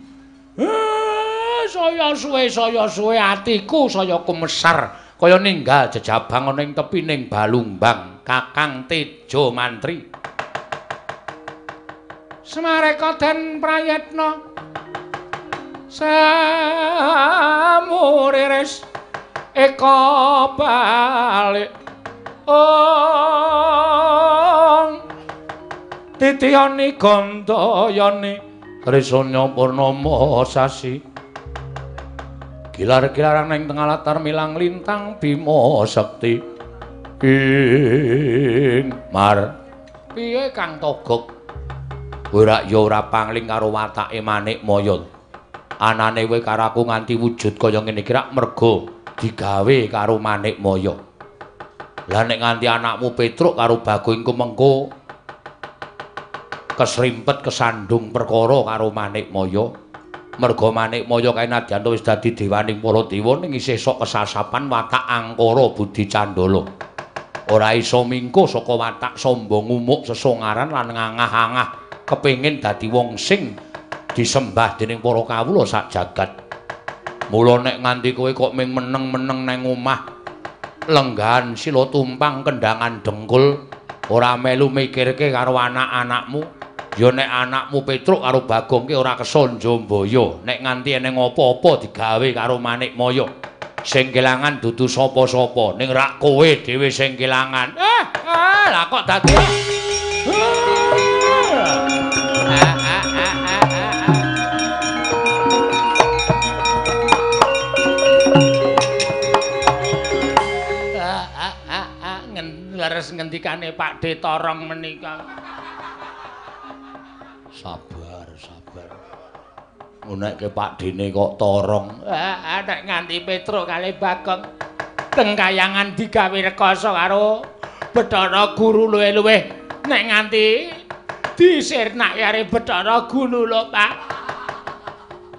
Saya suwe atiku saya kumesar kaya ninggal jejabang ana ing tepining Balumbang Kakang Tejo Mantri. Semareka den prayetna samuriris eka balik ong titiyani gandayani trisanya purnama sasi gilar-gilarang ing tengah latar milang lintang Bima Sekti ing Mar. Piye Kang Togok? Ora ya ora pangling karo watake Manikmaya. Anane kowe karo aku nganti wujud kaya ngene iki rak merga digawe karo Manikmaya. Lah nek nganti anakmu Petruk karo Bagong iku mengko kesrimpet kesandung perkara karo Manikmaya. Merga Manikmaya kae nadyan wis dadi dewaning para dewa ning isih sok kesasapan watak angkara budi candala. Ora iso mingko saka watak sombong umuk sesongaran lan ngangah-angah kepengin dadi wong sing disembah dening para kawula sak jagat. Mula nek nganti kowe kok ming meneng-meneng nang omah lenggahan sila tumpang kendangan dengkul ora melu mikirke karo anak-anakmu, ya nek anakmu Petruk karo Bagong ki ora kesonjombaya. Nek nganti eneng apa-apa digawe karo Manikmaya, sing kelangan dudu sapa-sapa, ning rak kowe dhewe sing kelangan. Lah kok dadi leres ngendikane Pak De Torong menika. Sabar, sabar. Ngunekke Pak Dene kok torong. Nek nganti Petruk kali Bagong teng kayangan digawe rekoso karo Bathara Guru luwih-luwih nek nganti disirnake karo Bathara Guru lho, Pak.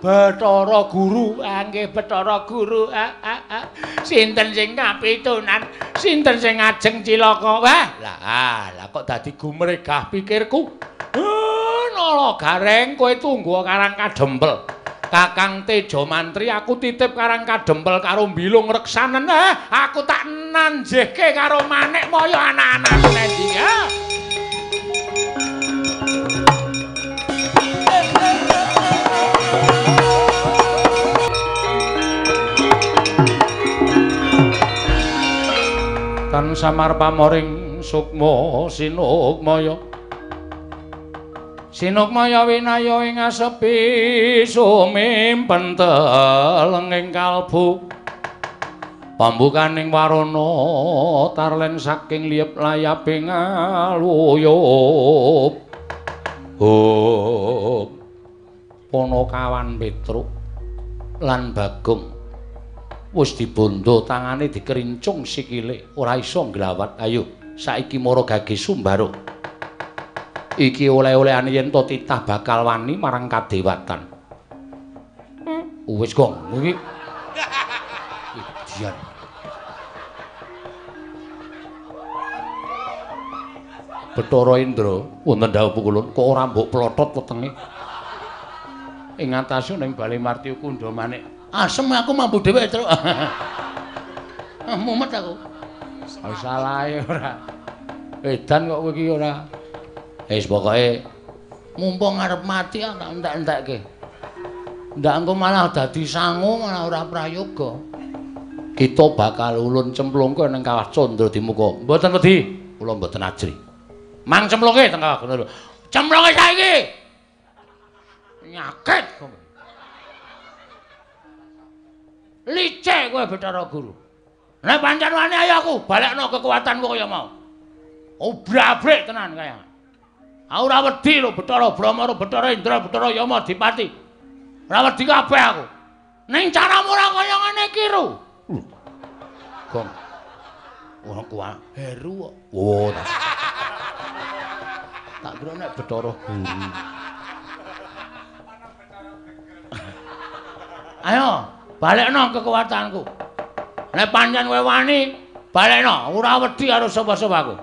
Bathara Guru, nggih Bathara Guru. Sinten sing kapitunan? Sinten sing ngajeng cilaka? Wah, lah kok dadi gumregah pikirku. Nala Gareng, kowe tunggu Karang Kadempel. Kakang Teja Mantri aku titip Karang Kadempel karo Bilung Reksanen. Aku tak nanjehke karo Manik Maya anak-anakku nendi. Tan samar pamoring sukma sinukmaya. Sinukmaya winaya ing asepi sumimpen telenging kalbu. Pambukaning warana tarlen saking liyep layaping aluyup. Hop. Panakawan Petruk lan Bagong wis dibondo tangane dikerincung sikile ora iso nglawat. Ayo saiki mara gage Sumbaro. Iki oleh-olehane yen to titah bakal wani marang kadewatan. Wis gong iki. Idian. Bathara Indra wonten dawuh pukulun kok ora mbok plotot wetenge. Ing atase ning Bale Martya Kundha Manik. Asem aku mampu dhewe, Truk. Mumet aku. Salahe ora. Edan kok kowe iki ora. Wis pokoke mumpung arep mati tak entek-entekke. Ndak engko malah dadi sangu malah ora prayoga. Kita bakal ulun cemplungke ning Kawah Candra Dimuka. Mboten wedi, kula mboten ajri. Mang cemplungke teng Kawah Candra. Cemplungke saiki. Nyakit kowe. Licik kowe Bathara Guru. Nek pancen wani ayo aku balekno kekuatanku kaya mau. Obrak-abrik tenan kaya. Aku ora wedi lho Bathara Brahma, Bathara Indra, Bathara Yama Dipati. Ora wedi kabeh aku. Ning caramu ora kaya ngene iki ro. Gong. Ora kuat heru kok. Oh. Tak kira nek Bathara Guru. Ayo, balekno kekuatanku. Nek pancen kowe wani, balekno, ora wedi karo sapa-sapa aku.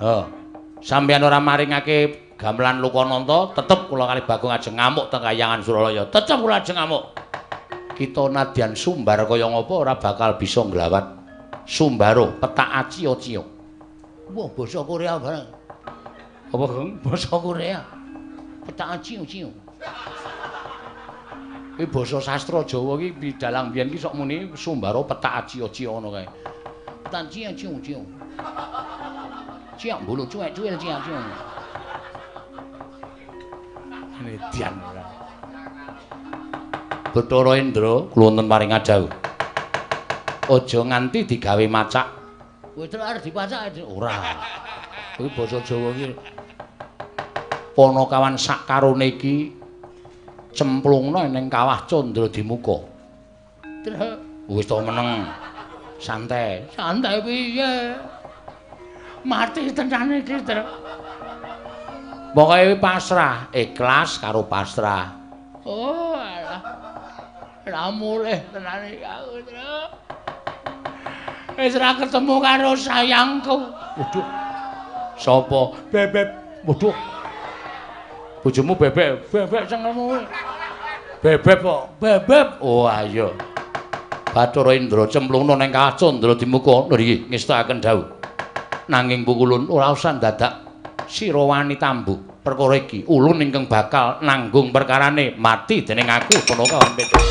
Heh. Sampeyan ora maringake gamelan Lokananta, tetep kula kali Bagong ajeng ngamuk teng Kayangan Suralaya. Tetep kula ajeng ngamuk. Kita nadyan sumbar kaya ngapa ora bakal bisa nglawat. Sumbaro petak acio-cio. Wah, basa Korea bareng. Apa, Gong? Basa Korea. Petak acio-cio. Iki basa sastra Jawa iki dalang biyen iki sok muni Sumbaro petak acio-cio ngono kae. Petak acio-cio. Ciak mbulu cuek-cuil ciak-ciak. Median ora. Bathara Indra kula wonten paring dawuh. Aja nganti digawe macak. Kowe terus arep dipacak ora. Kuwi basa Jawa iki. Panakawan sak karone iki cemplungna ning Kawah Candra Dimuka. Terus wis to meneng. Santai. Santai piye? Mati tenan iki, Tru. Pokoke pasrah, ikhlas karo pasrah. Oh, alah. Ora mulih tenan iki aku, Tru. Wis ora ketemu karo sayangku. Waduh. Sapa? Bebek. Waduh. Bojomu bebek, bebek senengmu. Bebek kok. Bebek. Oh, ayo. Bathara Indra cemplungna ning Kawah Candra Dimuka. Lho iki ngestakaken dawuh. Nanging pukulun ora usah dadak sira wani tambuk perkara iki. Ulun ingkang bakal nanggung perkarane mati dening aku Panakawan Petruk.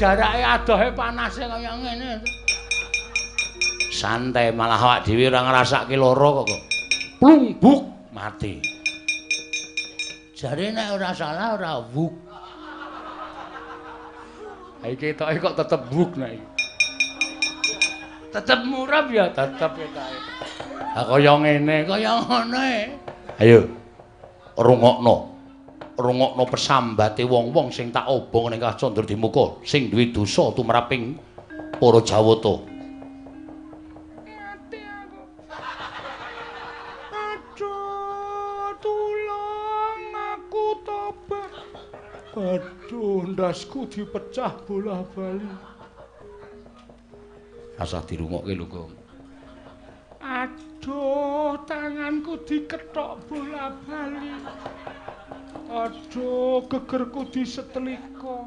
jarake adohe panase kaya ngene. Santai malah awak dhewe ora ngrasake lara kok. Plungbuk mati. Jare nek ora salah ora wuk. Ha iki ketoke kok tetep wuk nek iki. Tetep murab ya, tetep ketoke. Ha kaya ngene, kaya ngono e. Ayo rungokno. Rungokno pesambate wong-wong sing tak obong ning Candra Dimuka sing duwe dosa tumraping para Jawata. Mati aku. Aduh, tulung aku tobat. Aduh, ndasku dipecah bola-bali. Rasah dirungokke lho, Gong. Aduh, tanganku dikethok bola-bali. Aduh, gegerku disetelika.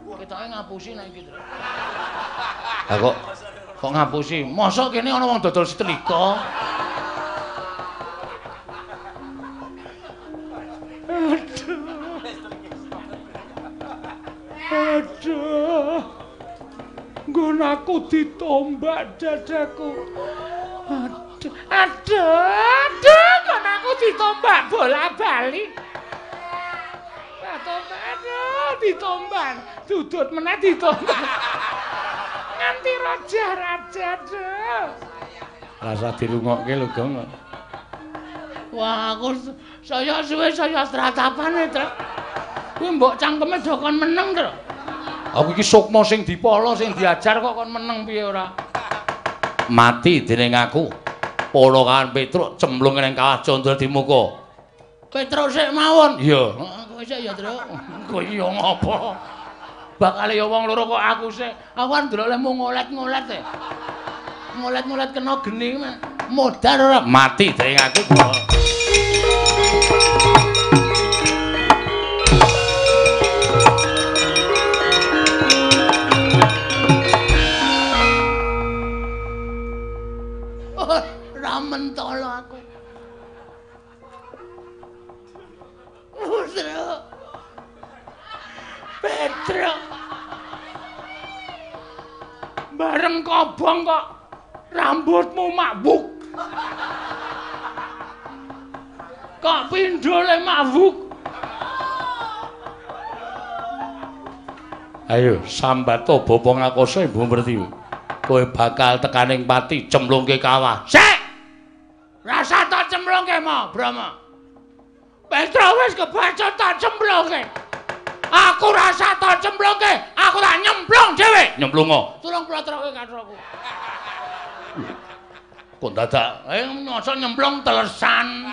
Ketoke ngapusi nek iki, Tru. Ha kok ngapusi? Mosok kene ana wong dodol setelika? Aduh. Aduh. Nggon aku ditombak dadaku. Aduh, aduh, aduh, nggon aku ditombak bola-bali. Aduh, ditomban, dudut meneh ditomban. Nganti raja-raja, aduh. Rasa dirungokke lho, Gong. Wah, aku saya suwe saya tratapane, Tru. Kuwi mbok cangkeme do kon meneng, Tru. Aku iki sukma sing dipala, sing diajar kok kon meneng piye ora? Mati dening aku. Pala kawan Petruk cemplung ning kawah Candra Dimuka. Petruk sik mawon. Iya. Kowe sik ya, Truk. Kowe ya ngopo? Bakale ya wong loro kok aku sik. Aku kan ndelok lehmu ngolet-ngolet e. Ngolet-ngolet kena geni modar ora? Mati dening aku. Ora mentolo aku. Putra Petruk bareng kobong kok rambutmu mabuk. Kok pindhole mabuk. Ayo sambato bapa ngakoso Ibu Pertiwi. Kowe bakal tekaning pati cemplungke kawah. Sik. Rasa tak cemplungke mo, Brahma. Petruk wis kebacut tak cemplungke. Aku rasa tak cemplungke, aku tak nyemplung dhewe. Nyemplungo. Tulung plotroke katroku. Kok dadak mosok nyemplung telesan.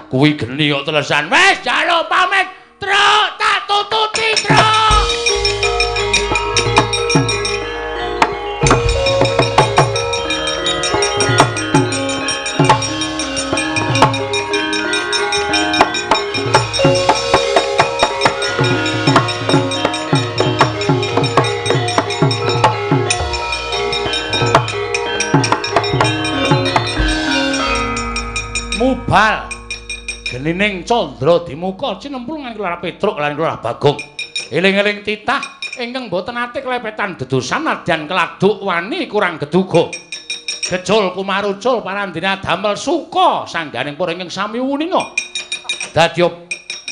Kuwi geni kok telesan. Wis jaluk pamit, Truk, tak tututi, Truk. Mubal genining Candra Dimuka cinemplungan Lurah Petruk lan Lurah Bagong. Eling-eling titah ingkang boten ate klepetan dedosan nadyan keladuk wani kurang geduga. Gejul kumarucul parandene damel suka sangganing para ingkang sami wuninga. Dadya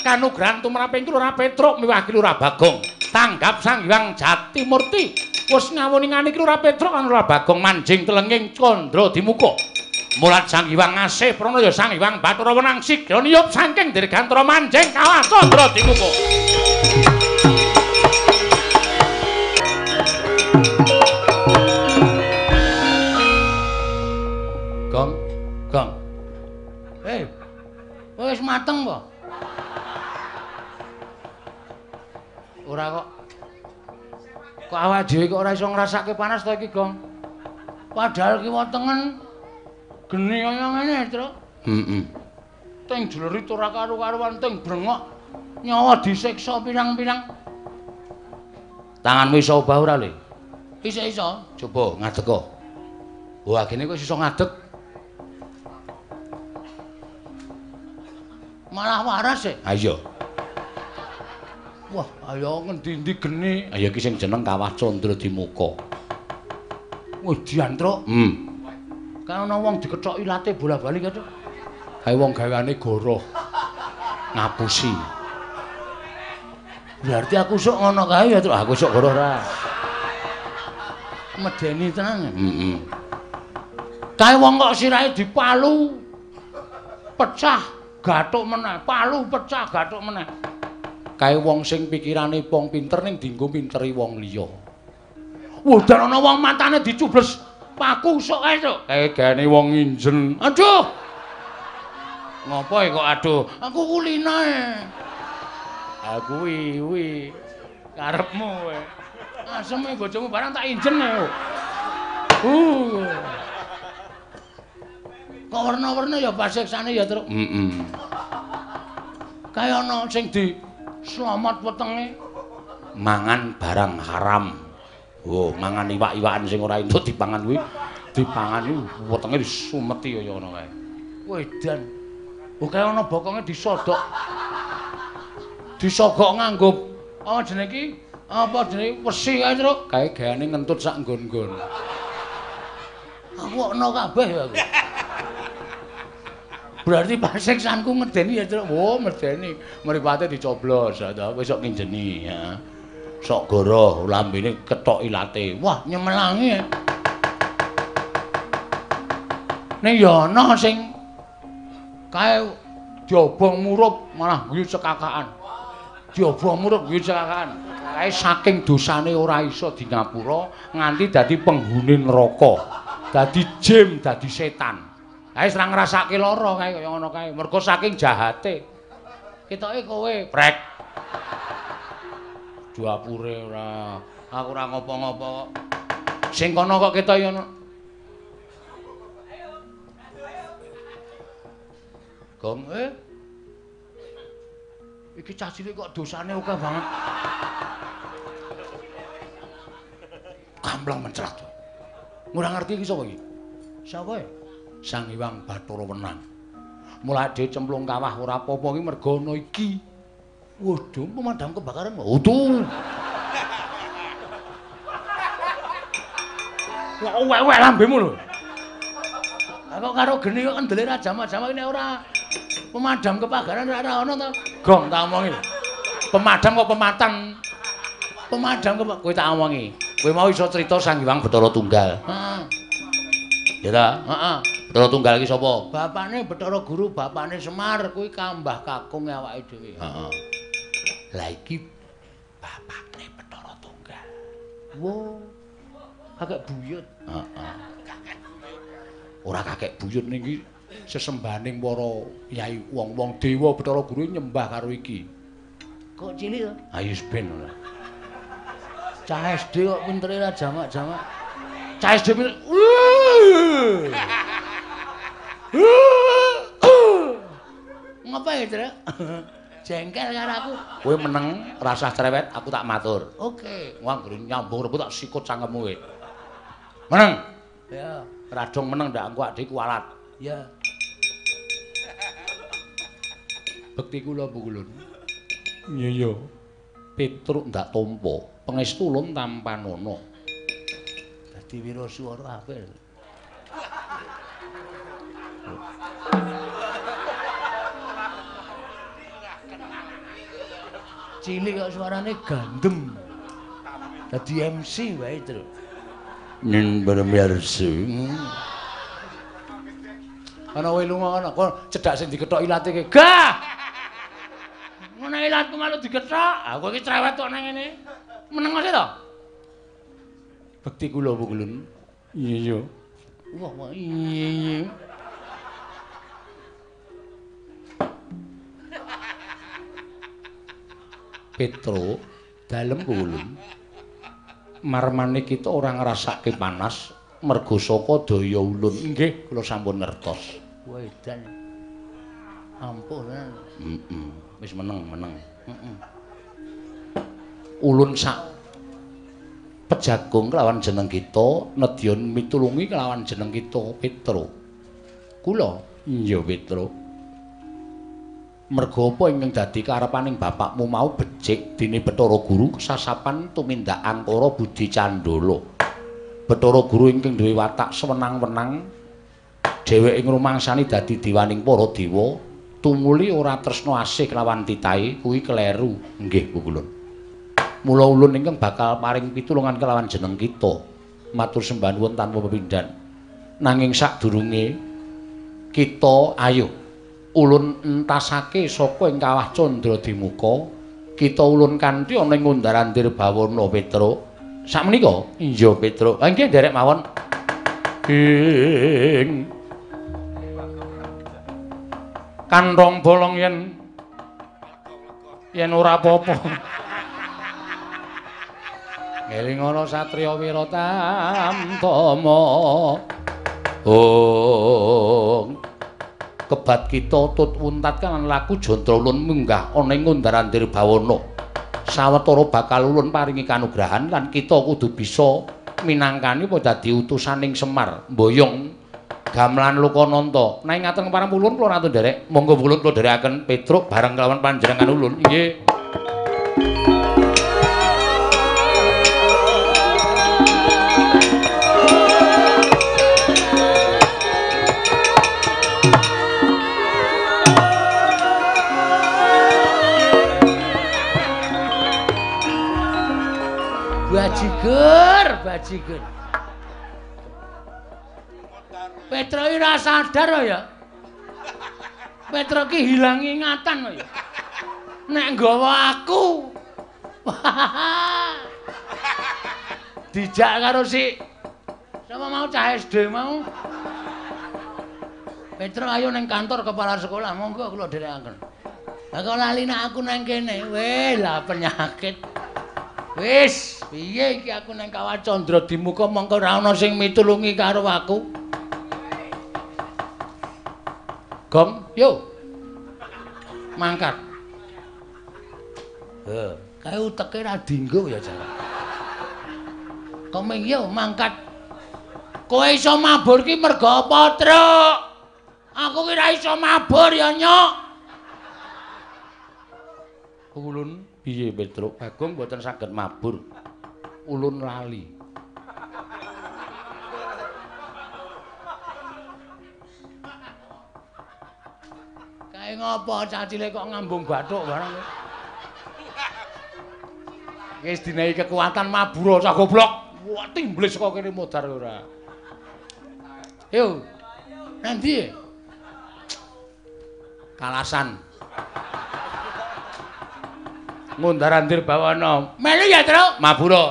kanugrahan tumraping Lurah Petruk miwah Lurah Bagong. Tanggap Sang Hyang Jatimurti wis ngawuningani Lurah Petruk lan Lurah Bagong manjing telenging Candra Dimuka. Mulat Sang Hyang Asih Pranaya Sang Hyang Bathara Wenang sigra niyup saking dirgantara manjing kawah Candra Dimuka. Gong, gong. Wis mateng po? Ora kok. Kok awak dhewe kok ora iso ngrasake panas to iki, Gong? Padahal kiwa tengen geni kaya ngene, Truk. Heeh. Teng jlerit ora karu-karuan, teng brengok nyawa disiksa pirang-pirang. Tanganmu iso obah ora, Le? Iso-iso. Coba ngadeg kok. Wah, gene kok iso ngadeg. Malah waras e. Ha iya. Wah, ayo ngendi-endi geni. Ayo iki sing jeneng Kawah Candra Dimuka. Wah, diantruk. Kae ana wong dikethok ilate bola-bali kae, Truk. Kae wong gaweane goroh. Ngapusi. Berarti aku sok ngono kae ya, Truk. Aku sok goroh ra. Medeni tenan. Heeh. Kae wong kok sirahe dipalu. Pecah, gathuk meneh. Palu pecah, gathuk meneh. Kae wong sing pikirane wong pinter ning dienggo minteri wong liya. Wah, dan ana wong matane dicubles paku sok kae, Truk. Kae gaene wong nginjen. Aduh. Ngopo kok aduh? Aku kulinae. Ha kuwi kuwi karepmu kowe. Aseme bojomu barang tak injen e. Kok werna-werna ya pasiksane ya, Truk. Heeh. Kae ana sing di slamet wetenge mangan barang haram. Oh, mangan iwak-iwakan sing ora entuk dipangan kuwi, dipangan iki wetenge disumeti kaya ngono kae. Wedan. Oh, kae ana bokonge disodok. Disogok nganggo apa jenenge iki? Apa jenenge wesi kae, Truk? Kae gaweane ngentut sak nggon-nggon. Aku ana kabeh ya aku. Berarti pasiksanku ngedeni ya, Truk. Oh, medeni. Mripate dicoblos, ta wis sok nginjeni ya. Sok goroh lambene kethok ilate. Wah, nyemelangi. Ning ya ana sing kae diobong murup malah guyu cekakaan. Diobong murup guyu cekakaan. Kae saking dosane ora iso di ngapura nganti dadi penghuni neraka. Dadi jin, dadi setan. Kae ora ngrasake lara kae kaya ngono kae. Mergo saking jahate. Ketoke kowe prek. Duapure ora. Aku ora ngopo-ngopo. Sing kono kok ketoke ngono. Gong iki cah cilik kok dosane akeh banget. Kampleng mencrat. Ora ngerti iki sapa iki? Sapa ya? Sang Hyang Bathara Wenang. Mulai dhewe cemplung kawah ora apa-apa iki mergo ana iki. Waduh, pemadam kebakaran. Waduh. Kok wek-wek lambemu lho. Lah kok karo geni kok kendele ra jamak-jamak nek ora pemadam kebakaran ora ana to. Gong tak omongi. Pemadam kok pematan. Pemadam kebakaran kowe tak omongi. Kowe mau iso crita Sang Hyang Bathara Tunggal. Heeh. Ya ta? Heeh. Bathara Tunggal iki sapa? Bapakne Bathara Guru, bapakne Semar kuwi kambah kakung awake dhewe. Heeh. Lah iki bapakne Bathara Tunggal. Wo. Kakek buyut. Heeh. Ora kakek buyut niki sesembahaning para yai wong-wong dewa Bathara Guru nyembah karo iki. Kok cilik to? Ayo ben ora. Cah SD kok pintere ra jamak-jamak. Cah SD pinter. Ngapa ya, Truk? Jengkel karo aku. Kowe meneng, rasah cerewet, aku tak matur. Oke. Wah, anggere nyambung rebut tak sikut cangkemmu kowe. Meneng. Ya. Radong meneng ndak engko adike kualat. Ya. Bekti kula Pukulun. Iya iya. Petruk ndak tampa, pangestu ulun tampanana. Dadi wiraswara apik. Cilik kok suarane gandem. Dadi MC wae, Truk. Ning bermirsa. Ana kowe lunga ana kok cedhak sing dikethok ilate ki. Gah! Ngono ilatku malu dikethok. Aku iki cerewet kok nang ngene. Meneng ae to? Bekti kula Pukulun. Iya iya. Wah, wah iya iya. Petro dalem Pukulun. Marmane kita ora ngrasake panas mergo saka daya ulun. Nggih, kula sampun ngertos. Wedan. Ampuh tenan. Heeh. Wis meneng, meneng. Heeh. Ulun sak pejagung kelawan jeneng kita, nedya mitulungi kelawan jeneng kita Petro. Kula? Iya, Petro. Merga apa ingkang dadi karepaning bapakmu mau becik dene Bathara Guru kesasapan tumindak angkara budi candala. Bathara Guru ingkang duwe watak sewenang-wenang dheweke ngrumangsani dadi dewaning para dewa, tumuli ora tresna asih kelawan titahe kuwi kleru. Nggih, Pukulun. Mula ulun ingkang bakal paring pitulungan kelawan jeneng kita. Matur sembah nuwun tanpa pepindhan. Nanging sadurunge kita ayo ulun entasake saka ing Kawah Candra Dimuka, kita ulun kanthi ana ing Undar-andir Bawana Petruk. Sakmenika? Iya, Petruk. Ha nggih nderek mawon. Ing kantong bolong yen yen ora apa-apa. Ngeling ana satriya wira tamtama. Oh. Kebat kita tut wuntat kan laku jantra ulun munggah ana ing Undar-andir Bawana. Sawetara bakal ulun paringi kanugrahan lan kita kudu bisa minangkani apa dadi utusaning Semar mboyong gamelan Lokananta. Nek ngaten kepareng ulun kula ratu nderek, monggo ulun kula nderekaken Petruk bareng kelawan panjenengan ulun. Nggih. Bajigur, bajigur. Petro iki ora sadar ya. Petro ki hilang ingatan ya. Nek nggawa aku. Dijak karo si sapa mau cah SD mau. Petro ayo nang kantor kepala sekolah, monggo kula dherekaken. Lah kok lali nek aku nang kene. Weh, lah penyakit. Wis, piye iki aku nang Kawah Candra Dimuka mongko ora ana sing mitulungi karo aku. Gong, yo. Mangkat. Heh, kae uteke ra dinggo ya jan. Komeng yo mangkat. Kowe iso mabur ki mergo apa, Truk? Aku ki ra iso mabur ya, Nyok. Ulun piye Petruk? Bagong mboten saged mabur. Ulun lali. Kae ngopo cah cilik kok ngambung bathuk barang. Wis dinehi kekuatan mabur cah goblok. Wah, timblis saka kene modar ora. Yo. Nanti Kalasan. Ngundar-andir bawana. Melu ya, Truk. Mabura.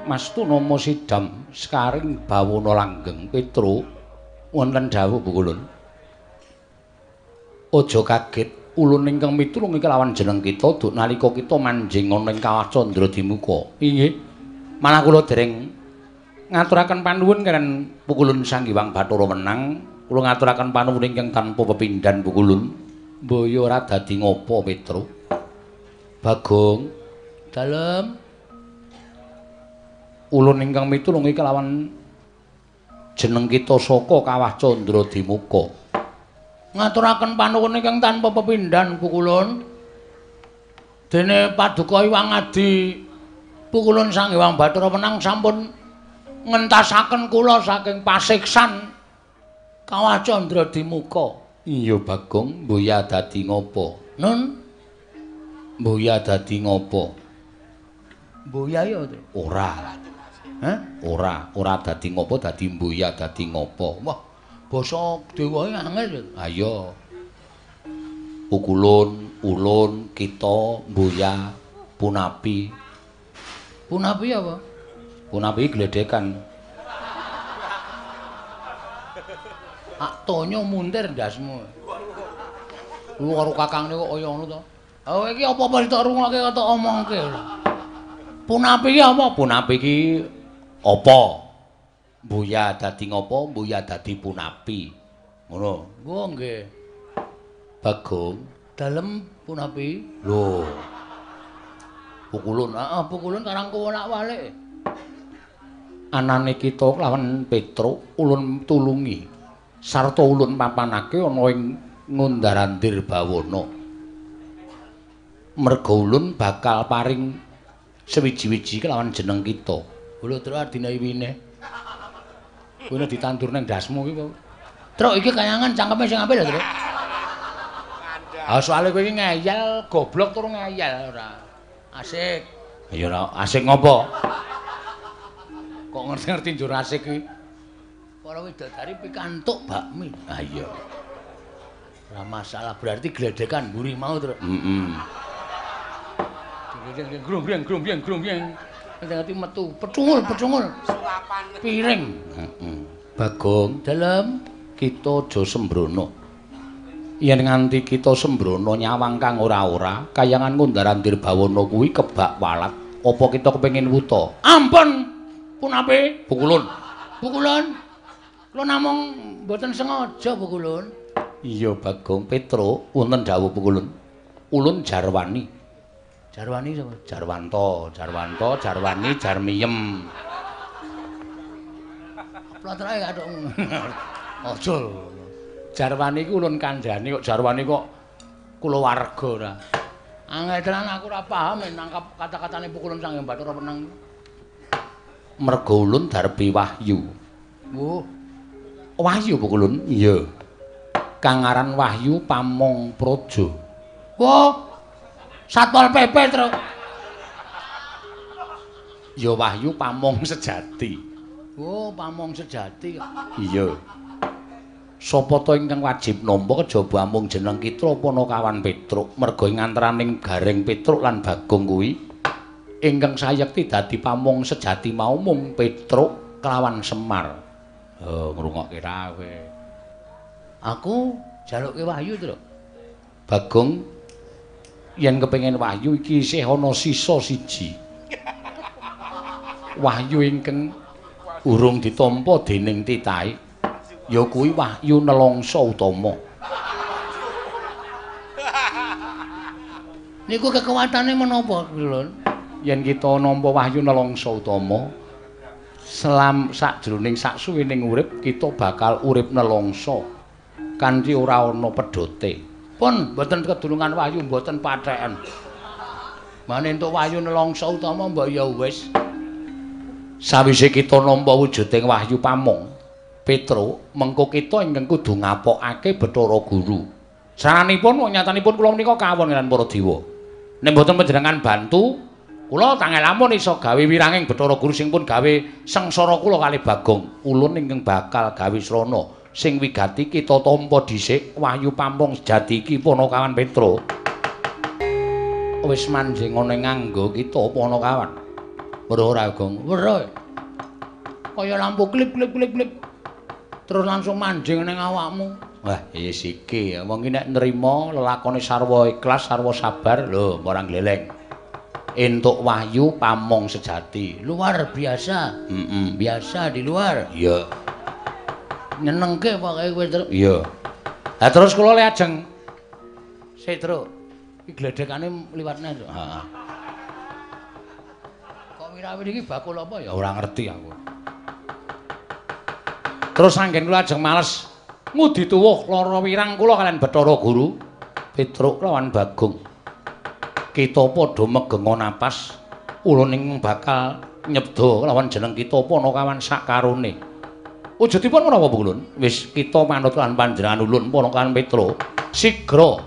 Mastu nama sidam sekaring bawana langgeng Petruk wonten dawuh Pukulun. Aja kaget ulun ingkang mitulungi kelawan jeneng kita duk nalika kita manjing ana ing Kawah Candra Dimuka. Inggih. Malah kula dereng ngaturaken panuwun karen Pukulun Sang Hyang Bathara Wenang. Kula ngaturaken panuwun ingkang tanpa pepindhan Pukulun. Mbaya ora dadi ngopo Petruk. Bagong dalem ulun ingkang mitulungi kelawan jeneng kita saka Kawah Candra Dimuka. Ngaturaken panuwun ingkang tanpa pepindhan Pukulun. Dene paduka Hyang Adi Pukulun Sang Hyang Bathara Wenang sampun ngentasaken kula saking pasiksan Kawah Candra Dimuka. Iya Bagong, mboya dadi ngopo? Nun, mboya dadi ngopo? Mboya ya ora. Hah? Ora, ora dadi ngopo, dadi mboya dadi ngopo. Wah, basa dewa angel ya. Ayo. Pukulun, ulun, kita, mboya, punapi. Punapi apa? Punapi gledekan. Ak tonyo muntir ndasmu. Lu karo kakangne kok kaya ngono to. Oh iki apa-apa tok rungokke tok omongke. Punapi iki apa? Punapi iki apa? Mbuya dadi ngopo? Mbuya dadi punapi. Ngono. Oh nggih. Bagong dalem punapi. Lho. Pukulun, heeh, pukulun karang kowolak-walik. Anane kita lawan Petruk ulun tulungi sarta ulun papanake ana ing Ngundarandir Bawana. Merga ulun bakal paring sewiji-wiji kelawan jeneng kita. Lho truk adine iwine. Kuwi ditandur nang ndasmu iki. Truk iki kayangan cangkeme sing apik lho, Truk. Ah soalé kowe iki ngeyel, goblok tur ngeyel ora. Asik. Ya ora asik ngopo? Kok ngerti-ngerti njur asik iki. Para widodari pikantuk bakmi. Ah iya. Ora masalah, berarti gledekan mburi mau, Truk. Heeh. Grung-grung grung-grung grung-grung. Ngerti metu pecungul-pecungul. Sulapan piring. Heeh. Bagong, dalem kita aja sembrono. Yen nganti kita sembrono nyawang kang ora-ora, kayangan Ngundarandir Bawana kuwi kebak walat. Apa kita kepengin wuta? Ampun. Punapi? Pukulun. Pukulun. Kula namung mboten sengaja pukulun. Iya Bagong Petruk, wonten dawuh pukulun. Ulun jarwani. Jarwani sapa? Jarwanto, Jarwanto, Jarwani, Jarmiyem. Plotroke kathukmu. Aja. Jarwani iku ulun kandhani kok jarwani kok kulawarga ora. Angel tenan aku ora paham nangkap kata-katane pukulun Sang Hyang Bathara Wenang. Merga ulun darbi wahyu. Oh. Wahyu pukulun? Iya. Kang aran Wahyu Pamong Praja. Wah. Satpol PP, Truk. Ya Wahyu Pamong sejati. Oh, Pamong sejati. Iya. Sapa ta ingkang wajib nampa kejaba amung jeneng kita Panakawan Petruk, merga ing antaraning Gareng Petruk lan Bagong kuwi ingkang sayekti dadi pamong sejati mau mung Petruk kelawan Semar. Oh, ngrungokke ra kowe. Aku jaluke wahyu, Truk. Bagong yen kepengin wahyu iki isih ana sisa siji. Wahyu ingkang urung ditampa dening titahe ya kuwi wahyu nelongso utama. Niku kekuatane menapa, Lun? Yen kita nampa wahyu nelongso utama, selam sakjroning saksuwining urip kita bakal urip nelongso kanthi ora ana pedhote. Pun mboten kedulungan wahyu mboten patheken. Mane entuk wahyu nelongso utama mbok ya wis. Sawise kita nampa wujuding wahyu pamong Petruk, mengko kita ingkang kudu ngapokake Bathara Guru. Saranipun wong nyatanipun kula menika kawon lan para dewa. Nek mboten panjenengan bantu, kula tangel lamun iso gawe wiranging Bathara Guru sing pun gawe sengsara kula kalih Bagong. Ulun ingkang bakal gawe srana sing wigati kita tampa dhisik wahyu pamong sejati iki Panakawan Petruk. Wis manjing ana ing nganggo kita Panakawan. Weruh ora, Gong? Weruh. Kaya lampu klip klip klip klip. Terus langsung manjing ning awakmu. Wah, wis iki wong iki nek nrima lelakone sarwa ikhlas, sarwa sabar, lho ora gleleng. Entuk wahyu pamong sejati. Luar biasa. Heeh. Biasa di luar. Iya. Nyenengke pokoke kowe, Truk. Iya. Lah terus kula le ajeng sik, Truk. Iki gledekane liwatne, Truk. Heeh. Kok wirawiri iki bakul apa ya? Ora ngerti aku. Terus anggen kula ajeng males ngudi tuwuh lara wirang kula kalian Bathara Guru Petruk lawan Bagong. Kita padha megenga napas, ulun ing bakal nyebda lawan jeneng kita Panakawan sakarone. Wujudipun menapa Ulun? Wis kita manut lan panjenengan ulun Panakawan Petruk. Sigra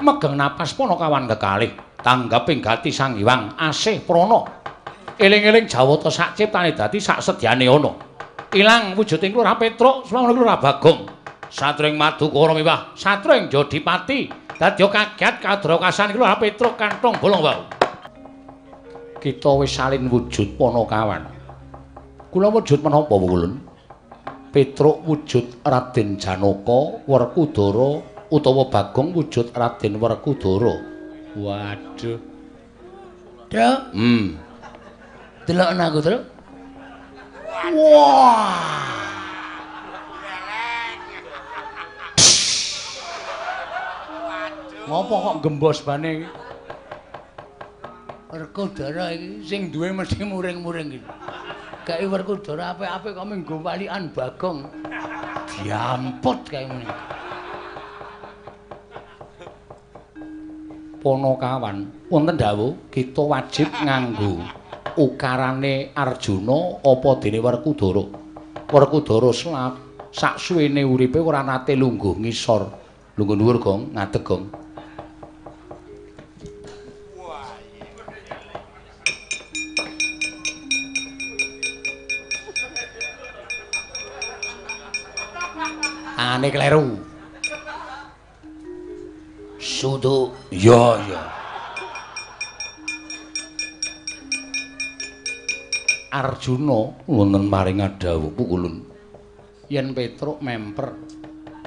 megeng napas Panakawan kekalih, tanggaping gati Sang Hyang asih prana. Eling-eling Jawata sak ciptane dadi sak sedyane ana. Ilang wujuding Lurah Petruk, swangun Lurah Bagong. Satring Madukara miwah satring Jodipati dadya kaget kadrakasan Lurah Petruk kantong bolong wau. Kita wis salin wujud Panakawan. Kula wujud menapa Ulun? Petruk wujud Raden Janaka Werkudara utawa Bagong wujud Raden Werkudara. Waduh. Truk. Delokno aku, Truk. Wah. Ngopo kok gembos bane iki? Werkudara iki sing duwe mesti muring-muring iki. Kae Werkudara apik-apik kok mung nggo walikan Bagong. Diamput kae ngene. Ponokawan, wonten dawuh kita wajib nganggo ukarane Arjuna apa dene Werkudara. Werkudara sak suwene uripe ora nate lungguh ngisor. Lungguh dhuwur, Gong, ngadeg, Gong. Ane kleru. Sudu. Iya, iya. Arjuna wonten maring dawuh pukulun. Yen Petruk memper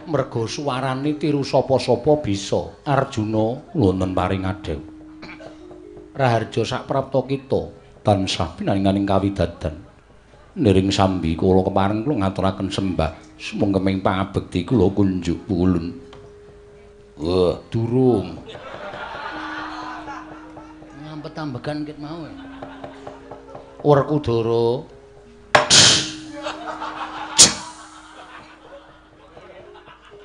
merga suwarane tiru sapa-sapa bisa. Arjuna wonten maring dawuh. Raharja saprapta kita tansah pinaringaning kawidadan. Niring sambi kula kepareng kula ngaturaken sembah sumangga pangabekti kula kunjuk pukulun. Wah, durung. Ngampet-ambegan ket mau. Werkudara.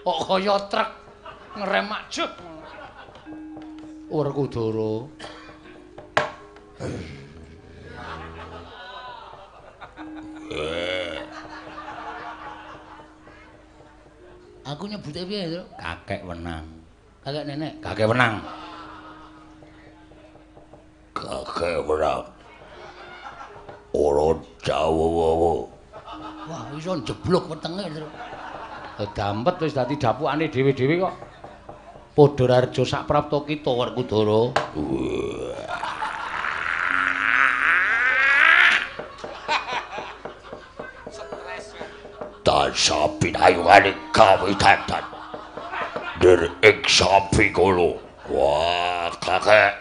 Kok kaya truk ngerem ajeg. Werkudara. Aku nyebute piye, Truk? Kakek wenang. Kakek nenek. Kakek wenang. Kakek wenang. Ora dawa-wawa. Wah, iso njeblug wetenge, Truk. Dampet wis dadi dapukane dhewe-dhewe kok. Padha raharja saprapta kita Werkudara. Tansah pinayungane kawidadan. Nir ing sambi kula. Wah, kakek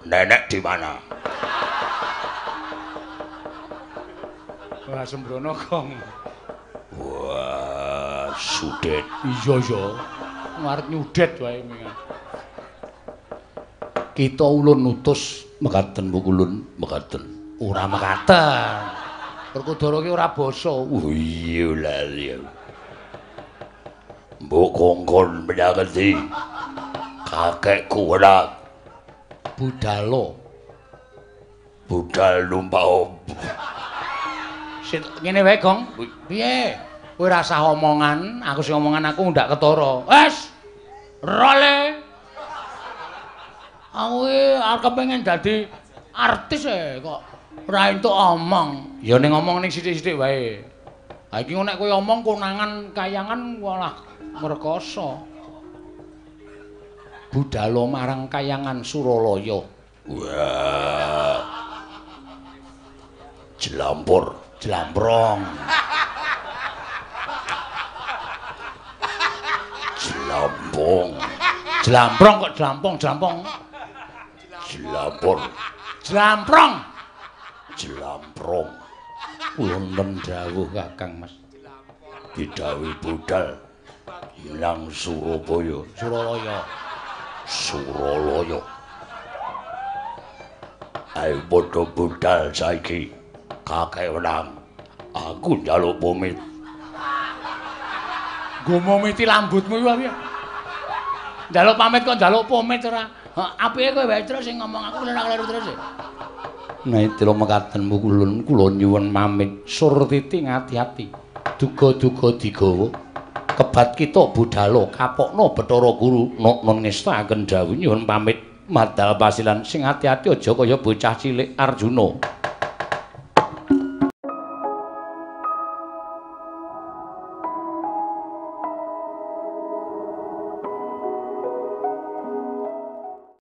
nenek di mana? Wah, sembrono, Gong. Wah, sudet. Iya, iya. Ngarep nyudet wae mingan. Kita ulun nutus mekaten pukulun, mekaten. Ora mekaten. Werkudara ki ora basa. Oh iya lali. Mbok kongkon menyang endi? Kakekku ora budalo. Budal numpak opo? Sit ngene wae, Gong. Piye? Kowe ora usah omongan, aku sing omongan aku ndak ketara. Wes. Role. Aku arep kepengin dadi artis e kok ora entuk omong. Ya ning omong ning sithik-sithik wae. Ha iki nek kowe omong konangan kayangan walah ngrekoso. Budalo marang kayangan Suralaya. Wah. Jlampur, jlamprong. Jlampong. Jlamprong kok jlampong, jlampong. Jlampur. Jlamprong. Jlamprong. Wonten dawuh Kakang Mas. Didhawuhi budal nang Surabaya, Suralaya. Suralaya. Ayo padha budal saiki. Kakek wenang. Aku njaluk pamit. Nggo momiti lambutmu iku piye? Njaluk pamit kok njaluk pamit ora. Apike kowe wae terus sing ngomong aku ora kleru terus. Naitira mekaten pukulun kula nyuwun pamit surtiti ngati-ati. Duga-duga digawa. Kebat kita budalo kapokno Bathara Guru nok ngestakaken dawuh nyuwun pamit madal pasilan sing ati-ati aja kaya bocah cilik Arjuna.